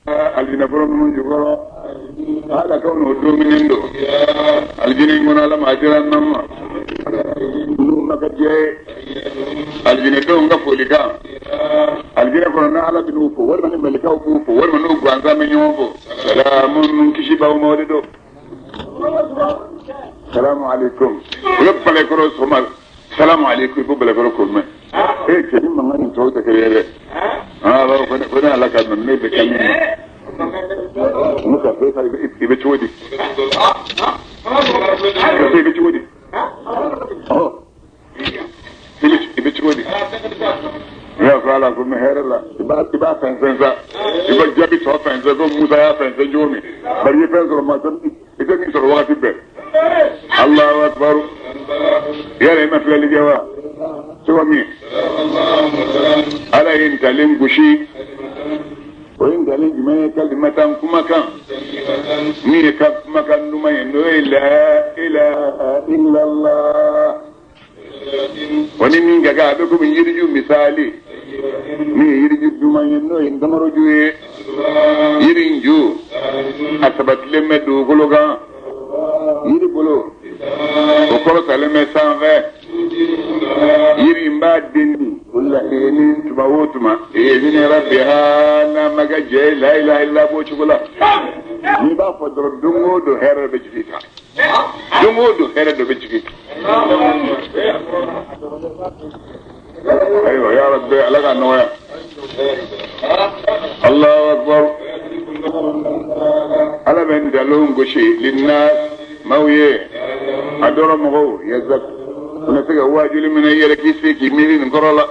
Alijinɛ foro minnu jukɔrɔ, ala ka n'o dumuni don alijinɛ in kɔnɔ, ala ma a dira n'an ma n'u ma ka jɛ ye. Alijinɛdenw ka folikan alijinɛ kɔnɔ, n'a ala bɛn'u fo walima ni mɛlɛkɛw b'u fo walima n'u gansan bɛ ɲɔgɔn fo, salamu, kisi b'aw ma, o de don. Salamu aleykum. U bɛ balakɔrɔ sɔgɔma, salamu aleykum, i b'o balakɔrɔ ko mɛn. E cɛ, ni mankan ni tɔw tɛ kelen ye dɛ. Aa, b'a fɔ ko ne ala ka nɔ ne bɛ kɛ min ma ne ka fɛn, i bɛ cogo di? Karisa, i bɛ cogo di? Ɔ, i bɛ cogo di? Ne y'a fɔ ala ko n bɛ hɛrɛ la. I b'a fɛnsɛn sa, i bɛ jaabi tɔ fɛnsɛn ko Musa y'a fɛnsɛn cogo min. Bari i ye fɛn sɔrɔ, ma i tɛ min sɔrɔ wagati bɛɛ. Allahu akbar. Yala i ma filɛli kɛ wa? Cogo min ala ye ntalen gosi, o ye ntalen jumɛn ye? Kalimatan, kumakan min ye ka kumakan duman ye, n'o ye la ilaha illallah. O ni min ka kan, a bɛ komi yiriju misali min ye yiriju duman ye, n'o ye ntamaro-ju ye. Yiri in ju a sabatilen bɛ dugukolo kan, yiri bolo o kɔrɔtalen bɛ sanfɛ. Yiri in b'a den di o laɲini tuma o tuma bi rabbiha, n'a ma kɛ jɛ ye la ilaha illa b'o cogo la. N'i b'a fɔ dɔrɔn, don o don hɛrɛ bɛ jigin i kan, don o don hɛrɛ dɔ bɛ jigin i kan. Ayiwa, ya rabbi, ala ka nɔgɔya. Allahu akbar. Ala bɛ nkalon gosi linnas, maaw ye a dɔrɔn mɔgɔw yazak u na se ka waajuli minɛ i yɛrɛ k'i se k'i miiri nin kɔrɔ la.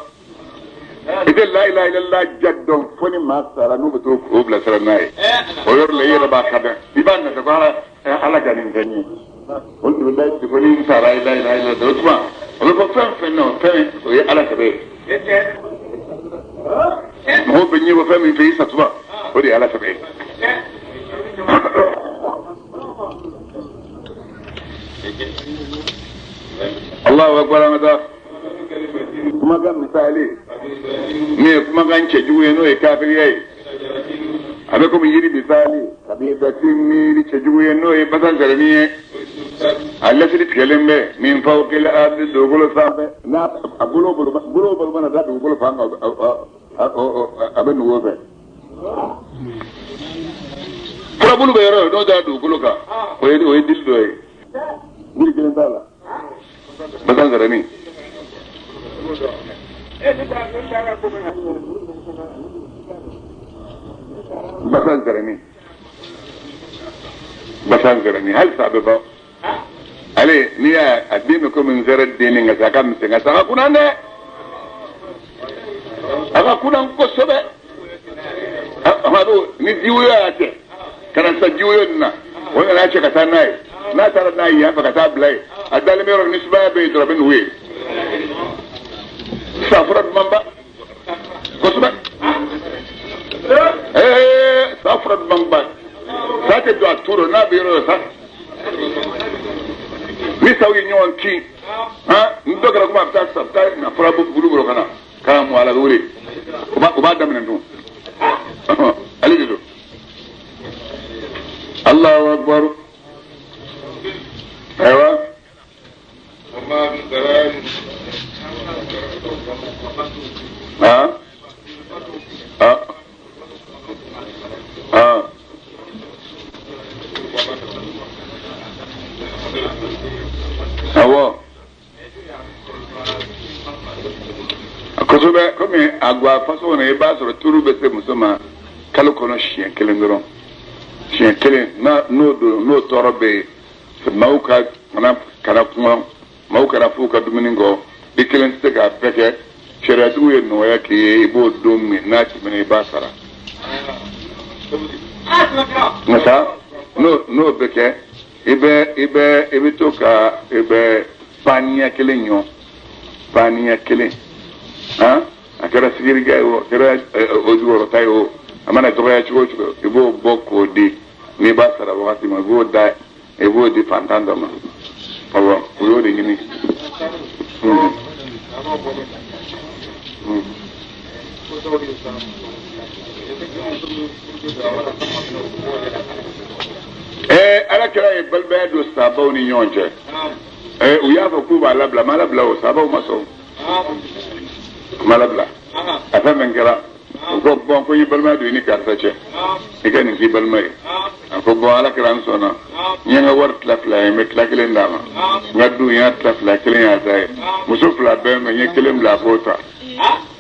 I tɛ la ilaha illallah ja dɔn fo ni maa sara, n'u bɛ t'o o bilasira n'a ye. O yɔrɔ la, i yɛrɛ b'a ka dɛn, i b'a nata ko ala, ala ka nin kɛ n ye. O de bɛ layi ko ni n sara la ilaha illallah, o tuma o bɛ fɔ fɛn fɛn na, o fɛn o ye ala sɛbɛ ye. Mɔgɔw bɛ ɲɛbɔ fɛn min fɛ i satuma, o de ye ala sɛbɛ ye. Allahu akbar. An ka taa kumakan misali min ye kumakan cɛjugu ye, n'o ye kafiriya ye, a bɛ komi yiri misali kabisati, miiri cɛjugu ye, n'o ye basan sɛrɛnin ye, a lɛsiri tigɛlen bɛ min fawqil ardi, dugukolo sanfɛ. N'a a bolo bolo bolo bolo mana da dugukolo fan kan, a bɛ nugu o fɛ. Furabulu bɛ yɔrɔ o n'o dara dugukolo kan, o ye dili dɔ ye, yiri kelen t'a la, basan sɛrɛnin. Basan sɛrɛnin, basan sɛrɛnin, halisa a bɛ ban ale. N'i y'a a den bɛ komi nsɛrɛ den nka sa a ka misɛn, nka sa a ka kunna dɛ, a ka kunna kosɛbɛ. A b'o ni jiwoyo y'a cɛ ka na sisan, jiwoyo nin na, o nana cɛ ka taa n'a ye. N'a taara n'a ye yan fɛ ka taa bila yen, a dalen bɛ yɔrɔ min, ni sumaya bɛ yen dɔrɔn, a bɛ nugu yen. Sisan fura dumanba kosɛbɛ, sa fura dumanba, sa tɛ don a tu rɔ n'a bɛ yɔrɔ o sa. Ni saw ye ɲɔgɔn kin, han, ni dɔ kɛra komi a bɛ taa sa, a bɛ taa na fura bulu bolo ka na k'a mɔ a la, a bɛ wele, o b'a daminɛ tun, ale de don. Allahu akbar. Ayiwa. وما بزرع Ah ah ah. Awɔ, kosɛbɛ. Komi a gwa faso kɔnɔ, i b'a sɔrɔ turu bɛ se muso ma kalo kɔnɔ siɲɛ kelen dɔrɔn, siɲɛ kelen. N'a n'o don, n'o tɔɔrɔ bɛ yen, maaw ka kana kuma, maaw kana f'u ka dumuni kɔ, i kelen tɛ se k'a bɛɛ kɛ. Sariyatigiw ye nɔgɔya k'i ye, i b'o don min n'a tɛmɛna, i b'a sara. Nka sa n'o bɛ kɛ, i bɛ to ka i bɛ paniya kelen ɲɔ, paniya kelen, han, a kɛra sigiriga ye o, a kɛra o jukɔrɔta ye o, a mana dɔgɔya cogo o cogo, i b'o bɔ k'o di. N'i b'a sara wagati min, i b'o da, i b'o di fantan dɔ ma. Awɔ, o y'o de ɲini. Ala kɛra ye balimaya don sabaw ni ɲɔgɔn cɛ. U y'a fɔ k'u b'a labila, ma labila o sabaw ma sɔn. U ma labila. A fɛn min kɛra, u ko bɔn ko i balima don i ni karisa cɛ. I ka nin k'i balima ye. A ko bɔn ala kɛra n sɔnna. N ye n ka wari tila fila ye, n bɛ tila kelen d'a ma. N ka du n y'a tila fila, kelen y'a ta ye. Muso fila bɛɛ mɛ n ye kelen bila a k'o ta.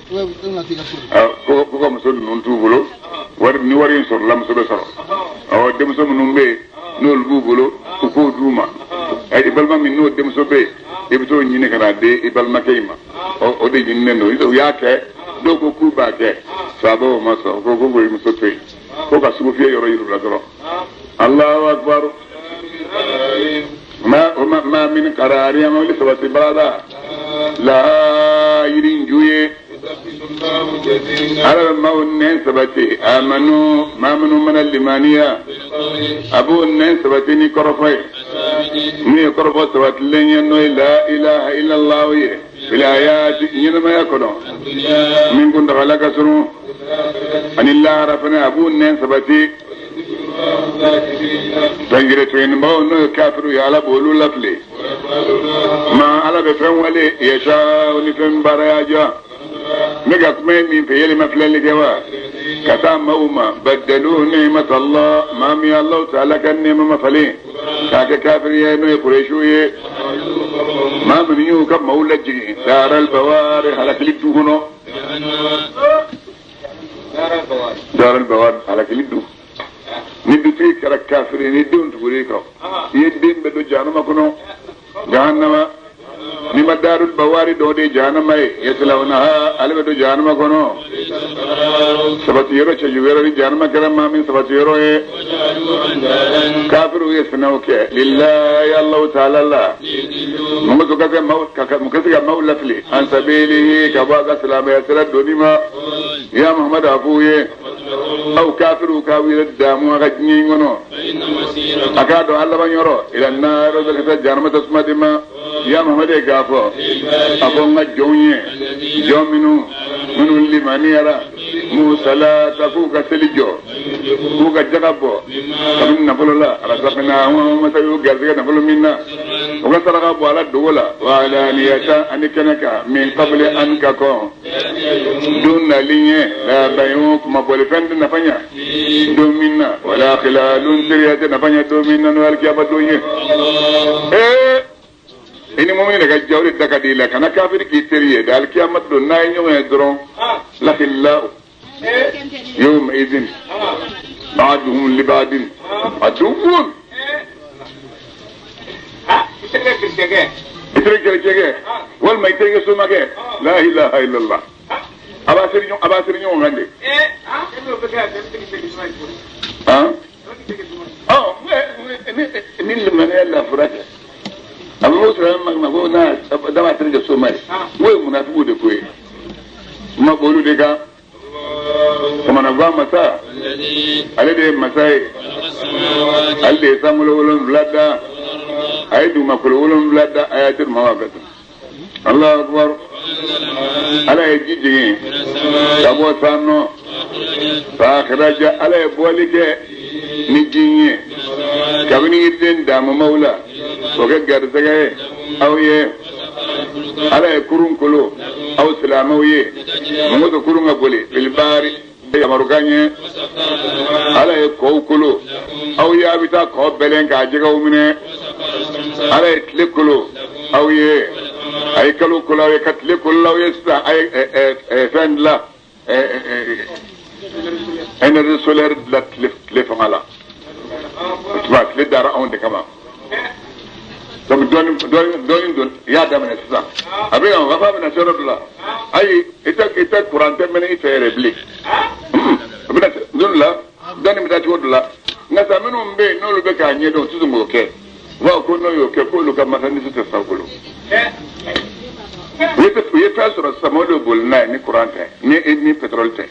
Ko ka muso ninnu t'u bolo, wari ni wari in sɔrɔla muso bɛ sɔrɔ. Awɔ denmuso minnu bɛ yen n'olu b'u bolo u k'o d'u ma. I balima min n'o denmuso bɛ yen i bɛ t'o ɲini ka na di i balimakɛ in ma. O de ɲininen don. U y'a kɛ, dɔw ko k'u b'a kɛ, sabaw ma sɔn. Ko ko k'o muso to yen, ko ka sugu fiyɛ yɔrɔ yir'u la dɔrɔn. Allahu akbar. Ma min qarari ma wuli sabati barada la yirin ju ye. Ala bɛ maaw nɛn sabati amanu maa minnu mana limaniya a b'o nɛn sabati ni kɔrɔfɔ ye min ye kɔrɔfɔ sabatilen ye n'o ye la ilaha illallah ye wilayati ɲɛnamaya kɔnɔ min kuntagala ka surun ani lahara fana a b'o nɛn sabati danjire toyinibagaw n'o ye kafiru ye ala b'olu lafili ma ala bɛ fɛn wale yasa ni fɛn baara y'a diya. Ne ka kuma ye min fɛ yɛlɛma filɛli kɛ wa ka taa maaw ma badalu ni'matallah maa min Alahu taala ka nɛɛma ma falen k'a kɛ kafiri ye n'o ye kuresiw ye maa minnu y'u ka maaw lajigin daaral bawari halakili du kɔnɔ daaral bawari halakili du ni dutigi kɛra kafiri ni denw tugur'i kɔ i ye den bɛɛ don jahanama kɔnɔ jahanama ni ma darul bawari dɔ de jahanama ye yaslawnaha ale bɛ don jahanama kɔnɔ sabati yɔrɔ cɛjugu yɔrɔ ni jahanama kɛra maa min sabati yɔrɔ ye kafiru ye sinaw kɛ lillahi Allahu taala la mun ka se ka maaw lafili an sabilihi ka bɔ a ka silamɛya sira donni ma ya Muhammadu a f'u ye aw kafiru k'aw yɛrɛ damu a ka diɲɛ in kɔnɔ a k'a dɔn a laban yɔrɔ ila naari bɛ ka taa jahanama tasuma de ma. Ya Muhammadu k'a fɔ a fɔ n ka jɔnw ye jɔn minnu limaniyara musalata k'u ka seli jɔ k'u ka jaga bɔ kabini nafolo la razaqnahum masa y'u garisɛgɛ nafolo min na u ka saraka bɔ ala dogo la wa alaniyata ani kɛnɛ kan min qabli an ka kɔn don nali ɲɛ la bay'un kuma bɔlifɛn tɛ nafa ɲɛ don min na wala khilalun teriya tɛ nafa ɲɛ don min na n'o ye alikiyama don ye. I ni mumini de ka jaw de da ka di i la kana kafiri k'i teri ye da alikiyama don n'a ye ɲɔgɔn ye dɔrɔn lahillahu yawma idin ba'duhum li ba'din aduwwun. I terikɛ cɛkɛ walima i terikɛ somakɛ la ilaha illallah a b'a seri ɲɔgɔn kan de. Ni limaniya lafura kɛ. A bɛ fɔ silamɛ ma ko n'a dama terikɛ soma ye n ko ye munafigiw de ko ye n ma b'olu de kan kamanagan masa ale de ye masa ye ale de ye sankolo 7 da a ye dugumakolo 7 da a y'a teri maa ma bɛɛ tan. Allahu akbar ala ye ji jigin ka bɔ san nɔ fa akhraja ala ye bɔli kɛ ni ji ye kabini yiriden damumaw la o kɛ garisɛgɛ ye aw ye ala ye kurun kolo aw silamɛw ye mun ko kurun ka boli filibari yamarukan ye ala ye kɔw kolo aw ye a bɛ taa kɔ bɛlɛn k'a jɛgɛw minɛ ala ye tile kolo aw ye a ye kalo kolo aw ye ka tile kolo aw ye sisan a ye fɛn dilan énergie solaire dilan tile fanga la o tuma tile dara anw de kama. Donc dɔɔni dɔɔni i y'a daminɛ sisan a bɛ yan fa bɛna se yɔrɔ dɔ la ayi i tɛ kuran tɛ mɛnɛ i fɛ yɛrɛ bilen a bɛna don dɔ la dɔɔni bɛ taa cogo dɔ la nka sa minnu bɛ yen n'olu bɛ k'a ɲɛdɔn u tɛ sɔn k'o kɛ u b'a fɔ ko n'o y'o kɛ k'olu ka marchandise tɛ san u bolo u ye fɛn sɔrɔ sisan mɔgɔw de boli n'a ye ni kuran tɛ ni pétrole tɛ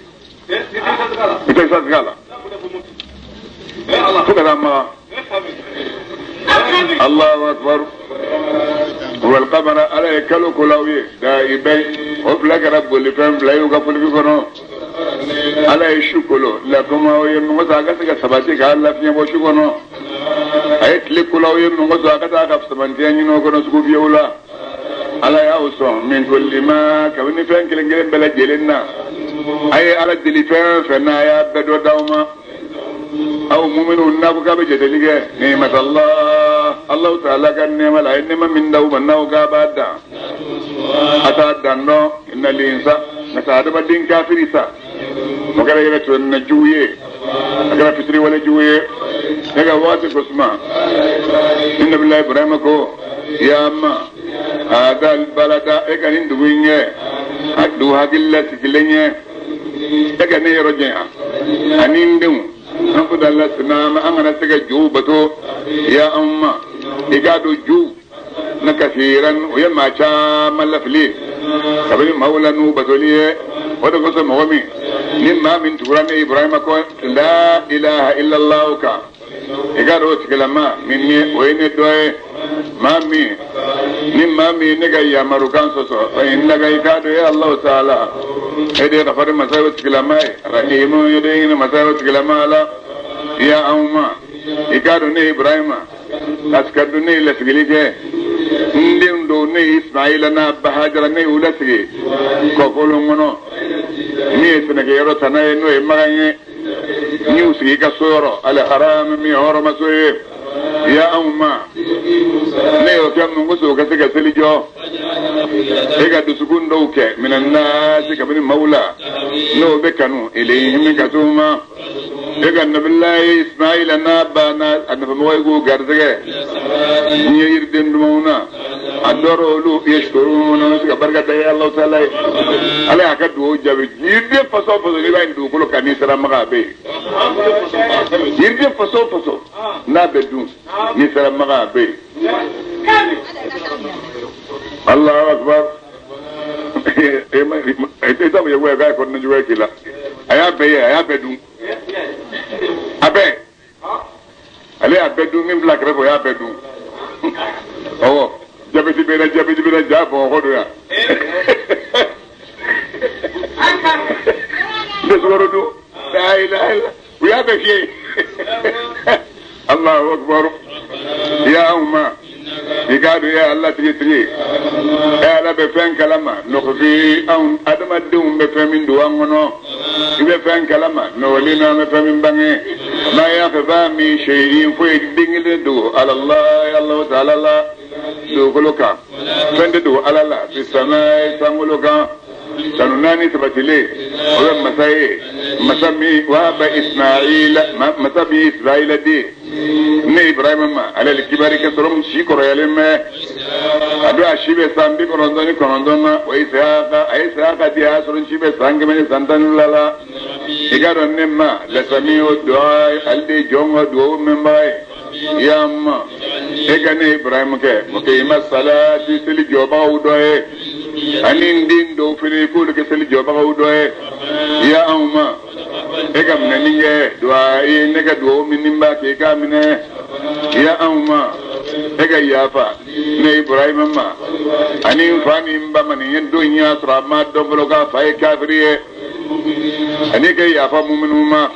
i tɛ essence k'a la fo ka taa Makan. Allahu akbar wal qamara ala ye kalo kolaw ye daa'ibayn o fila kɛra bolifɛn fila ye u ka politiki kɔnɔ. Ala ye su kolo lakum aw ye mɔgɔ sɔrɔ a ka se ka sabati k'a lafiɲɛ bɔ su kɔnɔ a ye tile kolo aw ye mɔgɔ sɔrɔ a ka taa ka sabantiya ɲini o kɔnɔ sugu fiyɛw la ala y'aw sɔn min kulli ma kabini fɛn kelen kelen bɛɛ lajɛlen na a ye ala deli fɛn o fɛn na a y'a bɛɛ dɔ d'aw ma aw muminu n'a ko k'a bɛ jateli kɛ ni'matallah Allahu ta'ala ka nɛɛma la a ye nɛɛma min d'aw ma n'aw k'a b'a dan a t'a dan dɔn innal insa nka sa adamaden kafiri sa o kɛra yɛrɛ tɔɲɔna jugu ye a kɛra fitiriwale jugu ye ne ka waati ko suma ni nabila Ibrahima ko ya ma hadal balada e ka nin dugu in ye a dugu hakili lasigilen ye e ka ne yɔrɔ janya ani n denw an ko dala sinama an kana se ka jow bato ya an ma i k'a dɔn jow na kasiran o ye maa caman lafili kabini maaw la n'u batoli ye o de kosɔn mɔgɔ min ni maa min tugura ne Ibrahima kɔ la ilaha illallah kan i k'a dɔn o tigilama min ye o ye ne dɔ ye maa min ni maa min ye ne ka yamarukan sɔsɔ fa innaka i k'a dɔn e Alahu taala e de ye kafari masa ye o tigilama ye rahimu e de ye hinɛ masa ye o tigilama la ya anw ma i k'a dɔn ne Ibrahima askantu ne ye lasigili kɛ n den dɔw ne ye Ismaila n'a ba Hajara ne y'u lasigi kɔkolon kɔnɔ min ye sɛnɛkɛyɔrɔ tana ye n'o ye Makan ye n y'u sigi i ka so yɔrɔ alharami min ye hɔrɔmaso ye ya anw ma ne y'o kɛ mun kosɔn u ka se ka seli jɔ e ka dusukun dɔw kɛ minan nasi kabini maaw la n'o bɛ kanu ilayhim ka t'u ma e ka nabilayi Ismaila n'a ba n'a a nɔfɛmɔgɔ ye k'u garisɛgɛ diɲɛ yiriden dumanw na a dɔrɔ olu yashkuruna bɛ se ka barika da ye Alahu taala ye ala y'a ka dugawu jaabi yiriden fasɔn fasɔn n'i b'a ye dugukolo kan n'i sera Maka a bɛ yen yiriden fasɔn fasɔn n'a bɛ dun n'i sera Maka a bɛ yen Alahu akbar e t'a fɔ yakuya k'a ye kɔnɔna juguya k'i la a y'a bɛɛ ye a y'a bɛɛ dun a bɛɛ ale y'a bɛɛ dun min bila kɛrɛfɛ o y'a bɛɛ dun ɔwɔ jabɛti bɛ n na jabɛti bɛ n na ja Bamakɔ don yan n tɛ sukaro dun la ilaha illa u y'a bɛɛ fiyɛ Allahu akbar ya anw ma i k'a dɔn ya Ala tigi tigi e Ala bɛ fɛn kalama nukhfi anw adamadenw bɛ fɛn min don an kɔnɔ i bɛ fɛn kalama nu'linu an bɛ fɛn min bange ma yakhfa min shay'in foyi den kelen dogo ala Allah Allahu ta'ala la dugukolo kan fɛn tɛ dogo Ala la fi samai sankolo kan sanu naani sabatilen o bɛ masa ye masa min wahaba Ismaila masa min Ismaila den ne Ibrahima ma alal kibari ka sɔrɔ si kɔrɔyalen bɛ a don a si bɛ san 99 na wa Isaka a ye Isaka di a y'a sɔrɔ si bɛ san 112 la i k'a dɔn ne ma lasamiu du'a ale de ye jɔn ka dugawu mɛnbaga ye ya ma e ka ne Ibrahima kɛ muqima salati seli jɔbagaw dɔ ye ani n den dɔw fana i k'olu kɛ seli jɔbagaw dɔ ye ya anw ma e ka minɛni kɛ du'a ye ne ka dugawu min ni n b'a kɛ i k'a minɛ ya anw ma e ka yafa ne Ibrahima ma ani n fa ni n ba ma nin ye don y'a sɔrɔ a ma dɔn fɔlɔ k'a fa ye kafiri ye ani ka yafa muminu ma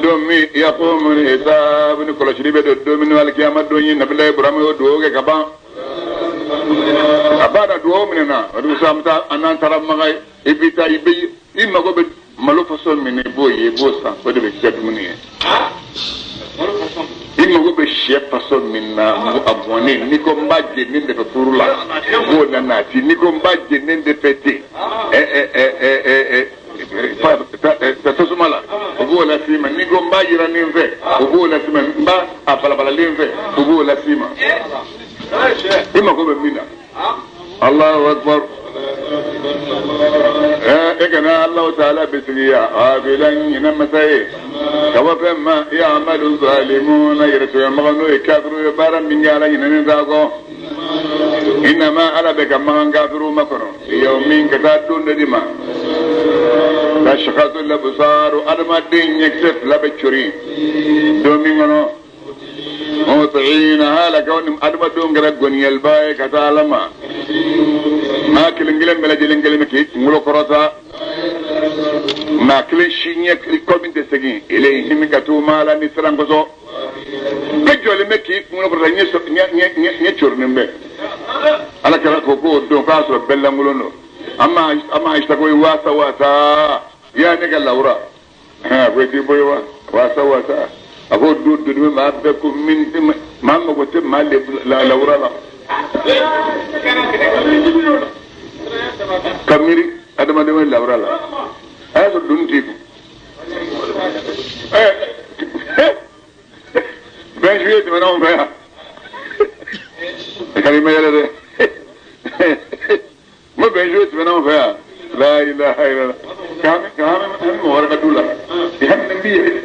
don min yaqumu hisab ni kɔlɔsili bɛ don don min alikiyama don ye nabila Ibrahima y'o dugawu kɛ ka ban a b'a da dugawu minɛ na o de bɛ se an bɛ taa an n'an taara Maka i bɛ taa i bɛ i mago bɛ malo fasɔn min na i b'o ye i b'o san o de bɛ kɛ dumuni ye i mago bɛ sɛ fasɔn min na a mɔnen n'i ko n b'a jeninen de fɛ furu la b'o na nati n'i ko n b'a jeninen de fɛ ten tasuma la o b'o las'i ma n'i ko n b'a jirannen fɛ o b'o las'i ma n b'a a balabalalen fɛ o b'o las'i ma i mago bɛ min na Allahu akbar e kana Allahu ta'ala bisigiya ghafilan ɲinɛ masa ye ka bɔ fɛn ma ya'malu zalimuna yɛrɛsɛbɛmɔgɔ n'o ye kafiru ye baara min kɛ Ala ɲinɛnen t'a kɔ innama Ala bɛ ka makan kafiru makɔnɔ yawmin ka taa don dɔ di ma tashkhasu labsaru adamaden ɲɛkisɛ fila bɛ cori don min kɔnɔ muhti'ina hala kawni adamadenw kɛra gɔniyaliba ye ka taa Ala ma maa kelen kelen bɛɛ lajɛlen kelen bɛ k'i kunkolo kɔrɔta Maa kelen si ɲɛ kɔ min tɛ segin ilayhim ka t'u ma la ni siran kosɔn bɛɛ jɔlen bɛ k'i kunkolo kɔrɔta ɲɛ corinen bɛ ala kɛra ko k'o don k'a sɔrɔ bɛɛ lankolon don an ma Ayisa ko waasa waasa yaa ne ka lawura a ko i t'i bɔ ye wa waasa waasa a ko don doni bɛ maa bɛɛ ko min tɛ maa mago tɛ maa lawura la ka miiri adamaden bɛ lawura la a y'a sɔrɔ doni t'i kun 20 juillet tɛmɛna anw fɛ yan i ma yɛlɛ dɛ n ko 20 juillet tɛmɛna anw fɛ yan la ilaha illallah ka hami mɔgɔ wɛrɛ ka du la i hami b'i yɛrɛ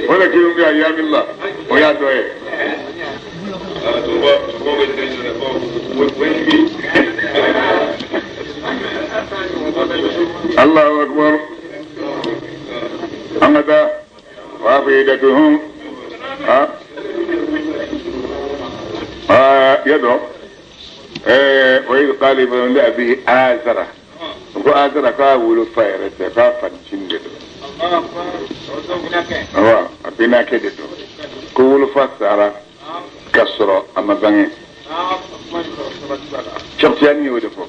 o de kelen bɛ ayamila o y'a dɔ ye. Allahu akbar an ka taa wa afidatuhum ya dɔn o ye k'ale bɛ a bi Azara ko Azara k'a wolo fa yɛrɛ tɛ k'a fa ncinin de don awa a bɛnakɛ de don ko wolofa sara ka sɔrɔ a ma bange Cheikh y'o de fɔ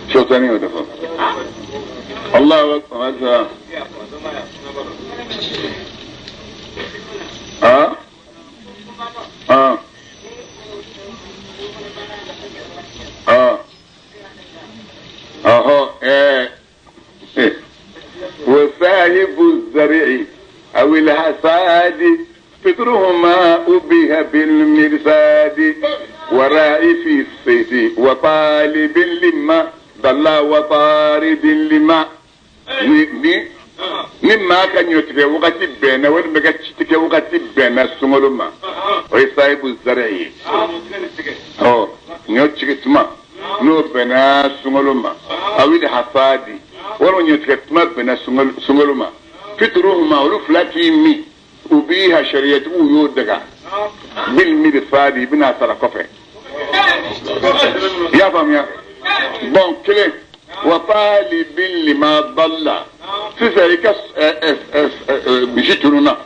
Cheikh y'o de fɔ Allahu akbar وصاحب الزرع أو الحصاد فطرهما أبيها بالمرصاد وراعي في الصيد وطالب لما ضل وطارد لما ni maa ka ɲɔtigɛ wagati bɛnna walima ka citigɛ wagati bɛnna sunkalo ma o ye sahibu zara ye ɔ ɲɔ tigɛ tuma n'o bɛnna sunkalo ma awil hasadi walima ɲɔtigɛ tuma bɛnna sunkalo ma fituruhuma olu fila k'i min u b'i ha sariyatigiw y'o daga bil mirsadi i bɛna sara kɔfɛ i y'a faamuya bɔn kelen wa talibin lima dalla sisan i ka misi tununna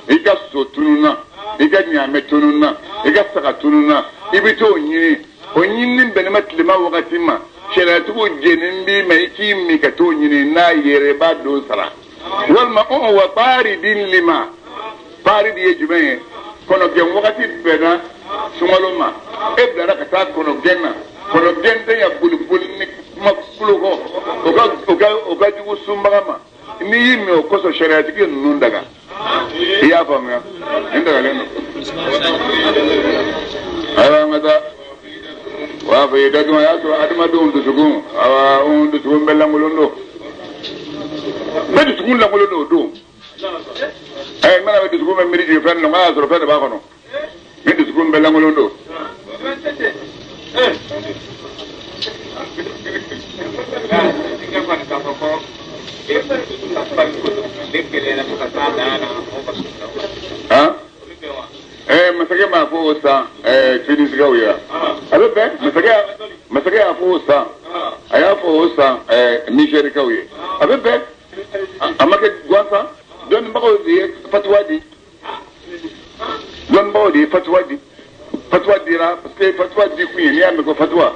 i ka so tununna i ka ɲaamɛ tununna i ka saga tununna i bɛ t'o ɲini o ɲinini bɛnnen bɛ tilema wagati ma sariyatigiw jɛnnen b'i ma i k'i min ka t'o ɲini n'a yɛrɛ i b'a don sara walima wa taridin lima paridi ye jumɛn ye kɔnɔgɛn wagati bɛnna sunkalo ma e bilara ka taa kɔnɔgɛn na kɔnɔgɛn tɛ ya boli boli ni kuma kulo kɔ o ka jugu sunbaga ma n'i y'i min o kosɔn sariyatigi ninnu daga i y'a faamuya nin dagalen don ayiwa an ka taa o y'a fɔ i ye datuma y'a sɔrɔ adamadenw dusukun awa anw dusukun bɛɛ lankolon don bɛɛ dusukun lankolon don o don n mana bɛ dusukun bɛ miiri jigin fɛn dɔ la n'a y'a sɔrɔ fɛn de b'a kɔnɔ ni dusukun bɛɛ lankolon don. Masakɛ m'a fɔ o san Tunisikaw ye a bɛ bɛn masakɛ y'a fɔ o san a y'a fɔ o san Nizɛrikaw ye a bɛ bɛn a ma kɛ gansan dɔnnibagaw de ye fatuwa di dɔnnibagaw de ye fatuwa di fatuwa dira parce que fatuwa di kun ye n'i y'a mɛn ko fatuwa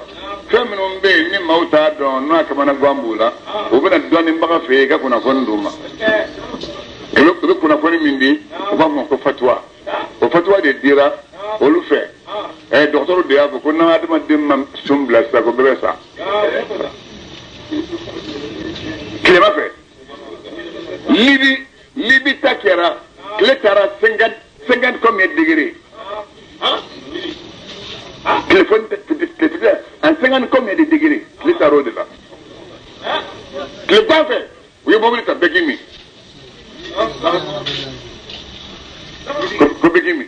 fɛn minnu bɛ yen ni maaw t'a dɔn n'a kamana gan b'u la u bɛna dɔnnibaga fɛ yen i ka kunnafoni d'u ma i bɛ kunnafoni min di u b'a fɔ ko fatuwa o fatuwa de dira olu fɛ dɔgɔtɔrɔ de y'a fɔ ko n'an adamaden ma sun bila sisan ko bɛɛ bɛ sa tilema fɛ Libi ta kɛra tile taara 50 combien degré téléphone en 50 combien de degré tile taara o de la tile ban fɛ u ye mobili ta bɛɛ k'i min ko bɛɛ k'i min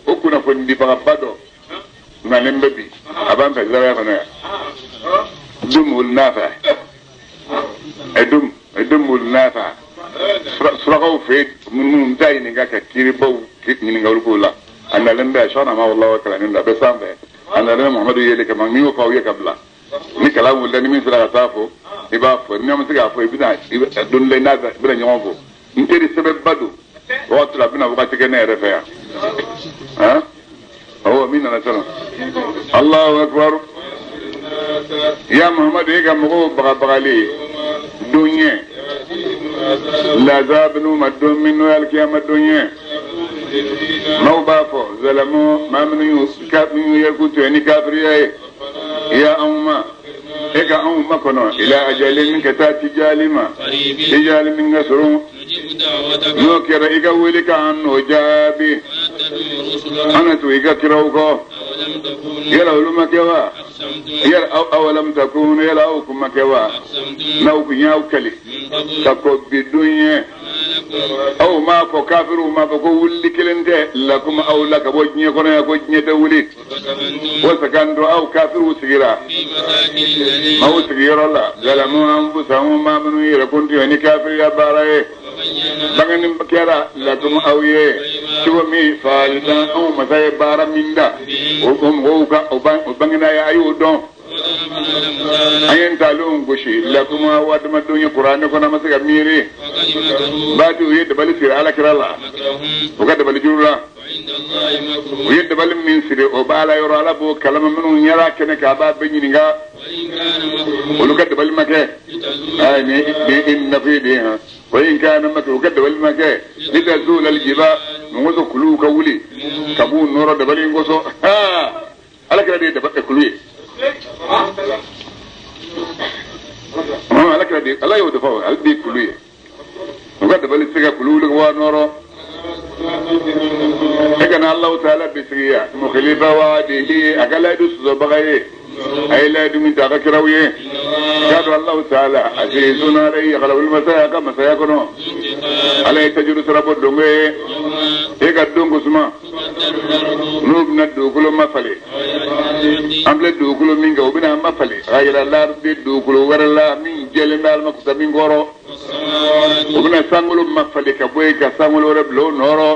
o kunnafonidibagaba dɔ nalen bɛ bi a b'an fɛ zawiya kɔnɔ yan dumul nafa dumul nafa dɔnnibagaw fɛ yen minnu bɛ taa ɲininka ka kiiribaw ɲininka olu ko la a nalen bɛ sɔnna ma walahi kalannen don a bɛ sanfɛ a nalen bɛ Muhamadu yeli kama n y'o fɔ aw ye ka bila ni kalan wulila ni min sera ka taa fɔ i b'a fɔ ni ma se k'a fɔ i bɛna don dɔ la i n'a bɛna ɲɔgɔn fɔ n teri sɛbɛnba don wagati la a bɛna wagati kɛ ne yɛrɛ fɛ yan han awɔ min nana sɔrɔ Alahu akibaru ya Muhamadu e ka mɔgɔw bagabagali don ɲɛ lazab n'u ma don min n'o ye alikiyama don ye maaw b'a fɔ zalamu maa minnu y'u yɛrɛ k'u to ni kafiriya ye ya anw ma e ka anw makɔnɔ ila ajalin ka taa tijali ma tijali min ka surun n'o kɛra i ka wele k'an n'o jaabi an na tugu i ka kiraw kɔ yala olu ma kɛ wa yala awalam takunu yala aw kun ma kɛ wa n'aw kun y'aw kali ka kɔn bi don ɲɛ aw m'a fɔ kafiriw m'a fɔ ko wulili kelen tɛ lakum aw la ka bɔ diɲɛ kɔnɔ yan ko diɲɛ tɛ wuli wa sakantum aw kafiriw sigira maaw sigiyɔrɔ la zalamu anfusahum maa minnu yɛrɛ kun tun ye ni kafiriya baara ye bangeni kɛra lakum aw ye cogo min faalina anw masa ye baara min da o mɔgɔw ka o bangena ye a y'o dɔn an ye ntalenw gosi lakum aw adamadenw ye kuranɛ kɔnɔ a ma se ka miiri baati u ye dabali siri ala kira la u ka dabali juru la u ye dabali min siri o b'a la yɔrɔ ala b'o kalama minnu yɛrɛ kɛnɛ kan a b'a bɛɛ ɲininka olu ka dabali ma kɛ ayi ni ni nafi de han wa in kana makru u ka dabali ma kɛ litazula aljiba mun kosɔn kuluw ka wuli ka b'u nɔrɔ dabali in kosɔn ala kira de ye dabali kulu ye ala kira de ala y'o de fɔ ale de ye kulu ye u ka dabali tɛ se ka kulu wuli ka bɔ a nɔrɔ e kana Alahu taala bisigiya mukhlifa wa'dihi a ka layidu sɔsɔbaga ye a ye layidu min ta a ka kiraw ye k'a dɔn Alahu taala azizun alayhi xalawuli masaya a ka masaya kɔnɔ ala ye tajuru sara bɔ donko ye e ka don ko suma n'u bɛna dugukolo mafalen an filɛ dugukolo min kan u bɛna an mafalen ghayra lardi dugukolo wɛrɛ la min jɛlen bɛ alama kusa min kɔrɔ u bɛna sankolo mafalen ka bɔ yen ka sankolo wɛrɛ bila o nɔrɔ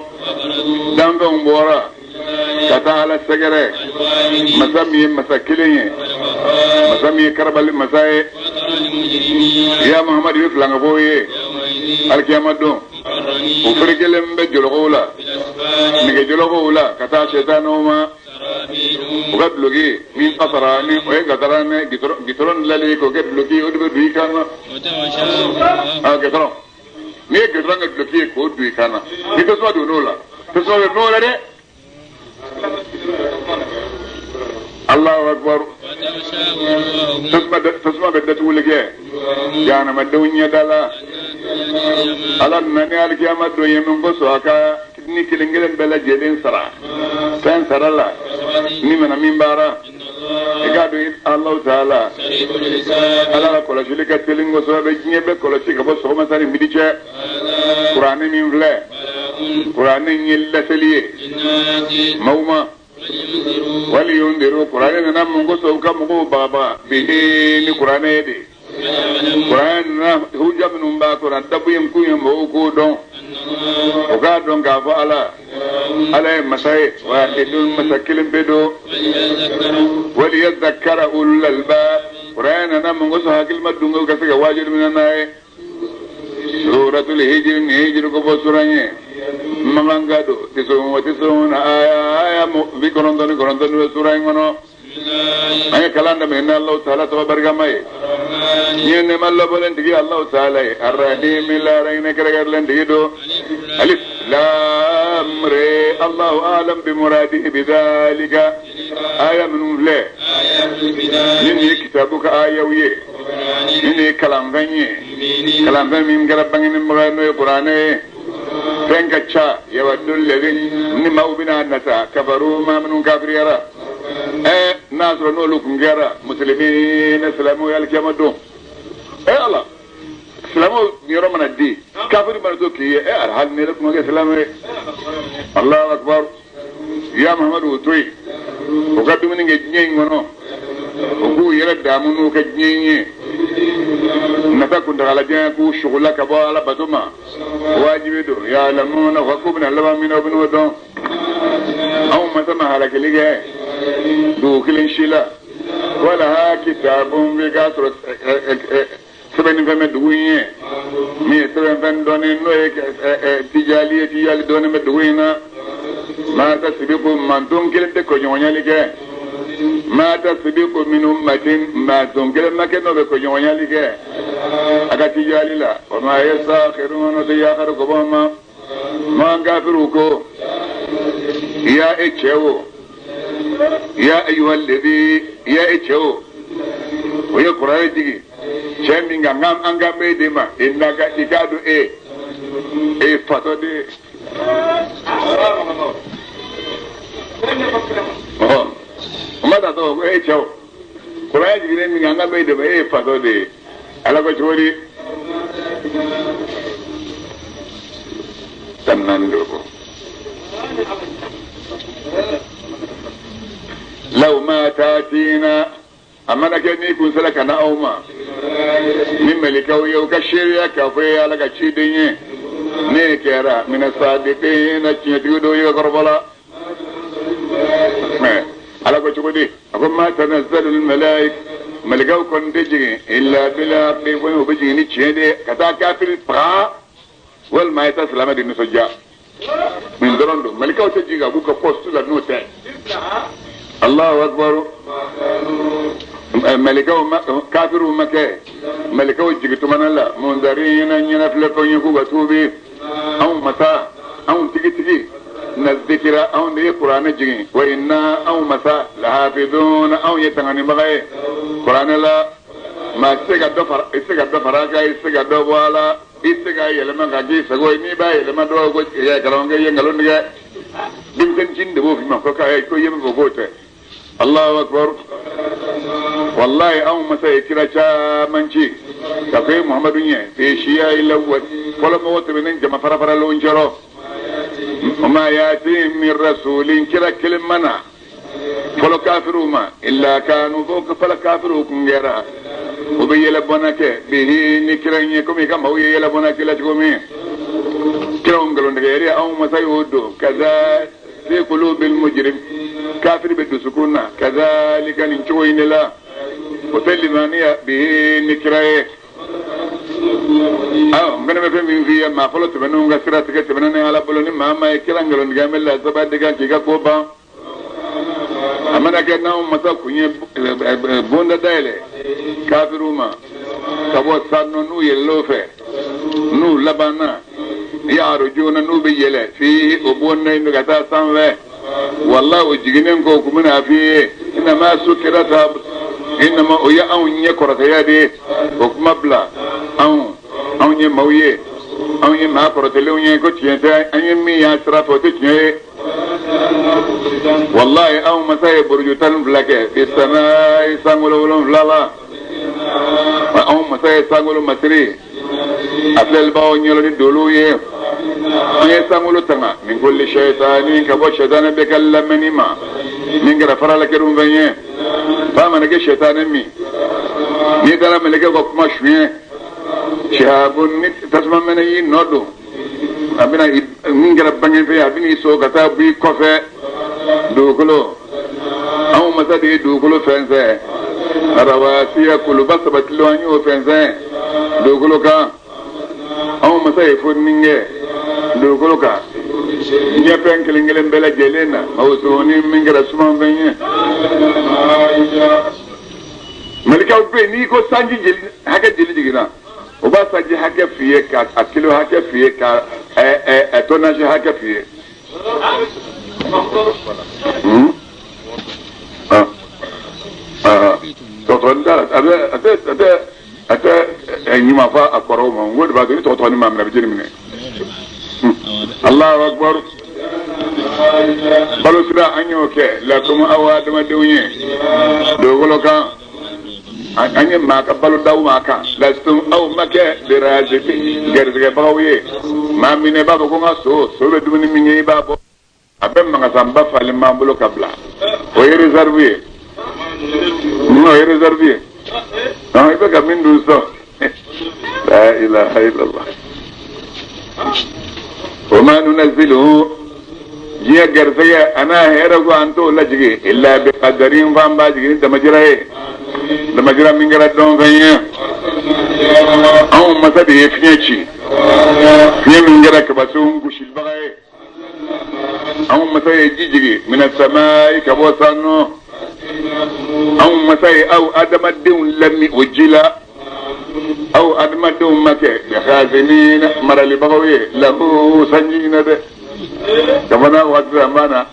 danfɛnw bɔra ka taa ala sɛgɛrɛ masa min ye masa kelen ye masa min ye karabali masa ye ya muhamadu i bɛ filankafow ye alikiyama don u ferekelen bɛ jɔlɔkɔw la nɛgɛ jɔlɔkɔw la ka taa sɛtanɛw ma u ka duloki min kasara ni o ye gasara ni gitɔrɔn dilanlen k'o kɛ duloki o de bɛ don i kan na a gitɔrɔn n'i ye gitɔrɔn kɛ duloki ye k'o don i kan na ni tasuma donn'o la tasuma bɛ mɛn o la dɛ Allahu akbar tasuma bɛ datuguli kɛ jahanamadenw ɲɛda la ala nana ni alikiyama don ye min kosɔn a ka ni kelen kelen bɛɛ lajɛlen sara fɛn sara la ni mana min baara i k'a dɔn Alahu taala ala ka kɔlɔsili ka teli kosɛbɛ bɛ diɲɛ bɛɛ kɔlɔsi ka bɔ sɔgɔma sani midi cɛ kuranɛ min filɛ kuranɛ ye laseli ye maaw ma waliyundiru kuranɛ nana mun kosɔn u ka mɔgɔw bagabaga bihi ni kuranɛ ye de kuranɛ nana huja minnu b'a kɔnɔ dabu ye kun ye mɔgɔw k'o dɔn u k'a dɔn k'a fɔ ala ala ye masa ye wahidun masa kelen pe don waliyadhakkara ulul albab kuranɛ nana mun kosɔn hakilima dungew ka se ka waajuli minɛ n'a ye suratul hijr ni hijr ko fɔ suran ye makanka don tisun wa tisuna aya aya 99 bɛ sura in kɔnɔ an ye kalan daminɛ ni Alahu taala tɔgɔ barikama ye diɲɛ nɛɛma labɔlen tigi Alahu taala ye arahimi lahara hinɛ kɛrɛnkɛrɛnlen tigi don alif lam re Allahu alam bi muradihi bi dhalika aya minnu filɛ ni nin ye kitabu ka ayaw ye ni nin ye kalanfɛn ye kalanfɛn min kɛra bangenibaga ye n'o ye kuranɛ ye fɛn ka ca yawaddu lladhina ni maaw bɛna nata kafaru maa minnu kafiriyara ɛ n'a sɔrɔ n'olu kun kɛra musulimi silamɛw ye alikiyama don ɛ ala silamɛw niyɔrɔ mana di kafiri mana to k'i ye ɛ alihali ne yɛrɛ tun ma kɛ silamɛ ye Alahu akibaru ya Muhamadu o to yen u ka dumuni kɛ diɲɛ in kɔnɔ u k'u yɛrɛ daamu n'u ka diɲɛ in ye Nata kuntagalajan k'u sugula ka bɔ ala bato ma wajibi don ya'lamuna wa k'u bɛna laban min na u bɛn'o dɔn anw masa ma halakili kɛ dugu kelen si la wala ha kitabun bi k'a sɔrɔ sɛbɛnnifɛn bɛ dugu in ye min ye sɛbɛnfɛn dɔɔni n'o ye tijali ye tijali dɔɔni bɛ dugu in na maa tasbiqu manton kelen tɛ koɲɔgɔnyali kɛ maa tasbiqu min ummatin manton kelen ma kɛ n'o bɛ koɲɔgɔnyali kɛ a ka tijali la wa ma yastakhirun o tɛ yakari ko bɔ ma man kafiriw ko ya e cɛ o ya ayyuha alladhi ya e cɛ o o ye kuranɛ jigin cɛ min kan an kan b'e de ma innaka i k'a dɔn e e fatɔ de ye ɔ o ma taa tɔgɔ ko e cɛ o kuranɛ jiginnen min kan an kan b'e de ma e ye fatɔ de ye ala ko cogo di 14 de ko law ma ta'tina a mana kɛ n'i kun sera ka na aw ma ni mɛlɛkɛw ye u ka seereya k'a fɔ e ye ala ka ciden ye ne kɛra mina sadiqina tiɲɛtigi dɔw ye ka kɔrɔfɔ la mɛ ala ko cogo di a ko ma tanazzalu malaik mɛlɛkɛw kɔni tɛ jigin illa bil haqqi fo u bɛ jigin ni tiɲɛ de ye ka taa kafiri faga walima i ta silamɛ de nisɔndiya nin dɔrɔn don mɛlɛkɛw tɛ jigin ka b'u ka poste la n'o tɛ Allahu akbar mɛlɛkɛw ma kafiriw ma kɛ mɛlɛkɛw jigin tuma la munzarina ɲɛnafilɛ fɛnw ye k'u ka tuubi anw masa anw tigitigi na zikira anw de ye kuranɛ jigin wa inna anw masa lahafidun anw ye tanganibaga ye kuranɛ la maa tɛ se ka dɔ fara i tɛ se ka dɔ fara a kan i tɛ se ka dɔ bɔ a la i tɛ se k'a yɛlɛma ka k'i sago ye n'i b'a yɛlɛma dɔw ko karamɔgɔkɛ i ye nkalon tigɛ denmisɛnnin de b'o f'i ma ko k'a ko i ye min fɔ k'o tɛ Allahu akbar wallahi anw masa ye kira caman ci ka fɔ e Muhamadu ɲɛ fi siya ila fɔlɔ mɔgɔ tɛmɛnen jama fara faralenw cɛrɔ ma yati min rasulin kira kelen ma na fɔlɔ kafiriw ma illa kanu fo fɔlɔ kafiriw kun kɛra u bɛ yɛlɛbɔnna kɛ bihi ni kira in ye komi i ka maaw ye yɛlɛbɔnna kɛ la cogo min kiraw nkalontigɛyali anw masa y'o don kaza fi qulubil mujrim kafiri bɛ dusukun na kazalika nin cogo in de la o tɛ limaniya bihi ni kira ye awɔ n fana bɛ fɛn min f'i ye maa fɔlɔ tɛmɛnenw ka sira tigɛ tɛmɛnen ni ala bolo ni maa maa ye kira nkalontigɛ an bɛ lasaba de kan k'i ka ko ban a mana kɛ n'anw masa kun ye bonda dayɛlɛ kafiriw ma ka bɔ san nɔ n'u yɛlɛl'o fɛ n'u labanna yarujuna n'u bɛ yɛlɛ fi o bonda in bɛ ka taa sanfɛ walahi o jiginnen kɔ u kun bɛna f'i ye innama sukirata innama o ye anw ɲɛ kɔrɔtɛya de ye o kuma bila anw anw ye maaw ye anw ye maa kɔrɔtɛlenw ye ko tiɲɛ tɛ an ye min y'a sira fɛ o tɛ tiɲɛ ye wallahi anw masa ye buruju 12 kɛ fi samai sankolo 7 la anw masa ye sankolo masiri a filɛlibagaw ɲɛlɔ ni dolow ye an ye sankolo tanga min kulli shaytani ka bɔ shaytani bɛɛ ka lamɛnni ma min kɛra faralakɛdenw fɛn ye fa mana kɛ shaytani min n'i taara mɛlɛkɛ ka kuma suɲɛ shihabun ni tasuma mɛnɛ y'i nɔ don a bɛna min kɛra bangefɛn ye a bɛna i so ka taa bɔ i kɔfɛ dugukolo anw masa de ye dugukolo fɛnsɛn rawasiya kuluba sabatilenw an y'o fɛnsɛn dugukolo kan anw masa ye foni kɛ dugukolo kan ɲɛfɛn kelen kelen bɛɛ lajɛlen na mawusuni min kɛra sumanfɛn ye malikaw bɛ yen n'i ko sanji jeli hakɛ jeli jiginna o b'a sanji hakɛ f'i ye ka a kilo hakɛ f'i ye ka ɛ tonnage hakɛ f'i ye. Tɔgɔtɔgɔnin t'a la a tɛ a tɛ a tɛ a tɛ ɲuman fɔ a kɔrɔw ma n ko de b'a to ni tɔgɔtɔgɔnin m'a minɛ a bɛ jeni minɛ. Allahu akbar balo sira an y'o kɛ lakum aw adamadenw ye dugukolo kan an ye maa ka balo d'aw ma kan lastum aw ma kɛ biraziki garisigɛbagaw ye maa min i b'a fɔ ko n ka so so bɛ dumuni min kɛ i b'a bɔ a bɛ magasanba falen b'an bolo ka bila o ye réserve ye o ye réserve ye i bɛ ka min dun sisan La ilaha illallah. Wa ma nunazzilu diɲɛ garisɛgɛ a n'a hɛrɛ ko an t'o lajigin illa bi qadarin f'an b'a jigin ni damajira ye damajira min kɛra dɔnfɛn ye anw masa de ye fiɲɛ ci fiɲɛ min kɛra kabasow gosilibaga ye anw masa ye ji jigin mina samaayi ka bɔ san nɔ anw masa ye aw adamadenw lamin o ji la aw adamadenw ma kɛ bixaazinina maralibagaw ye lahu sanji in na dɛ jamana waati la an b'a na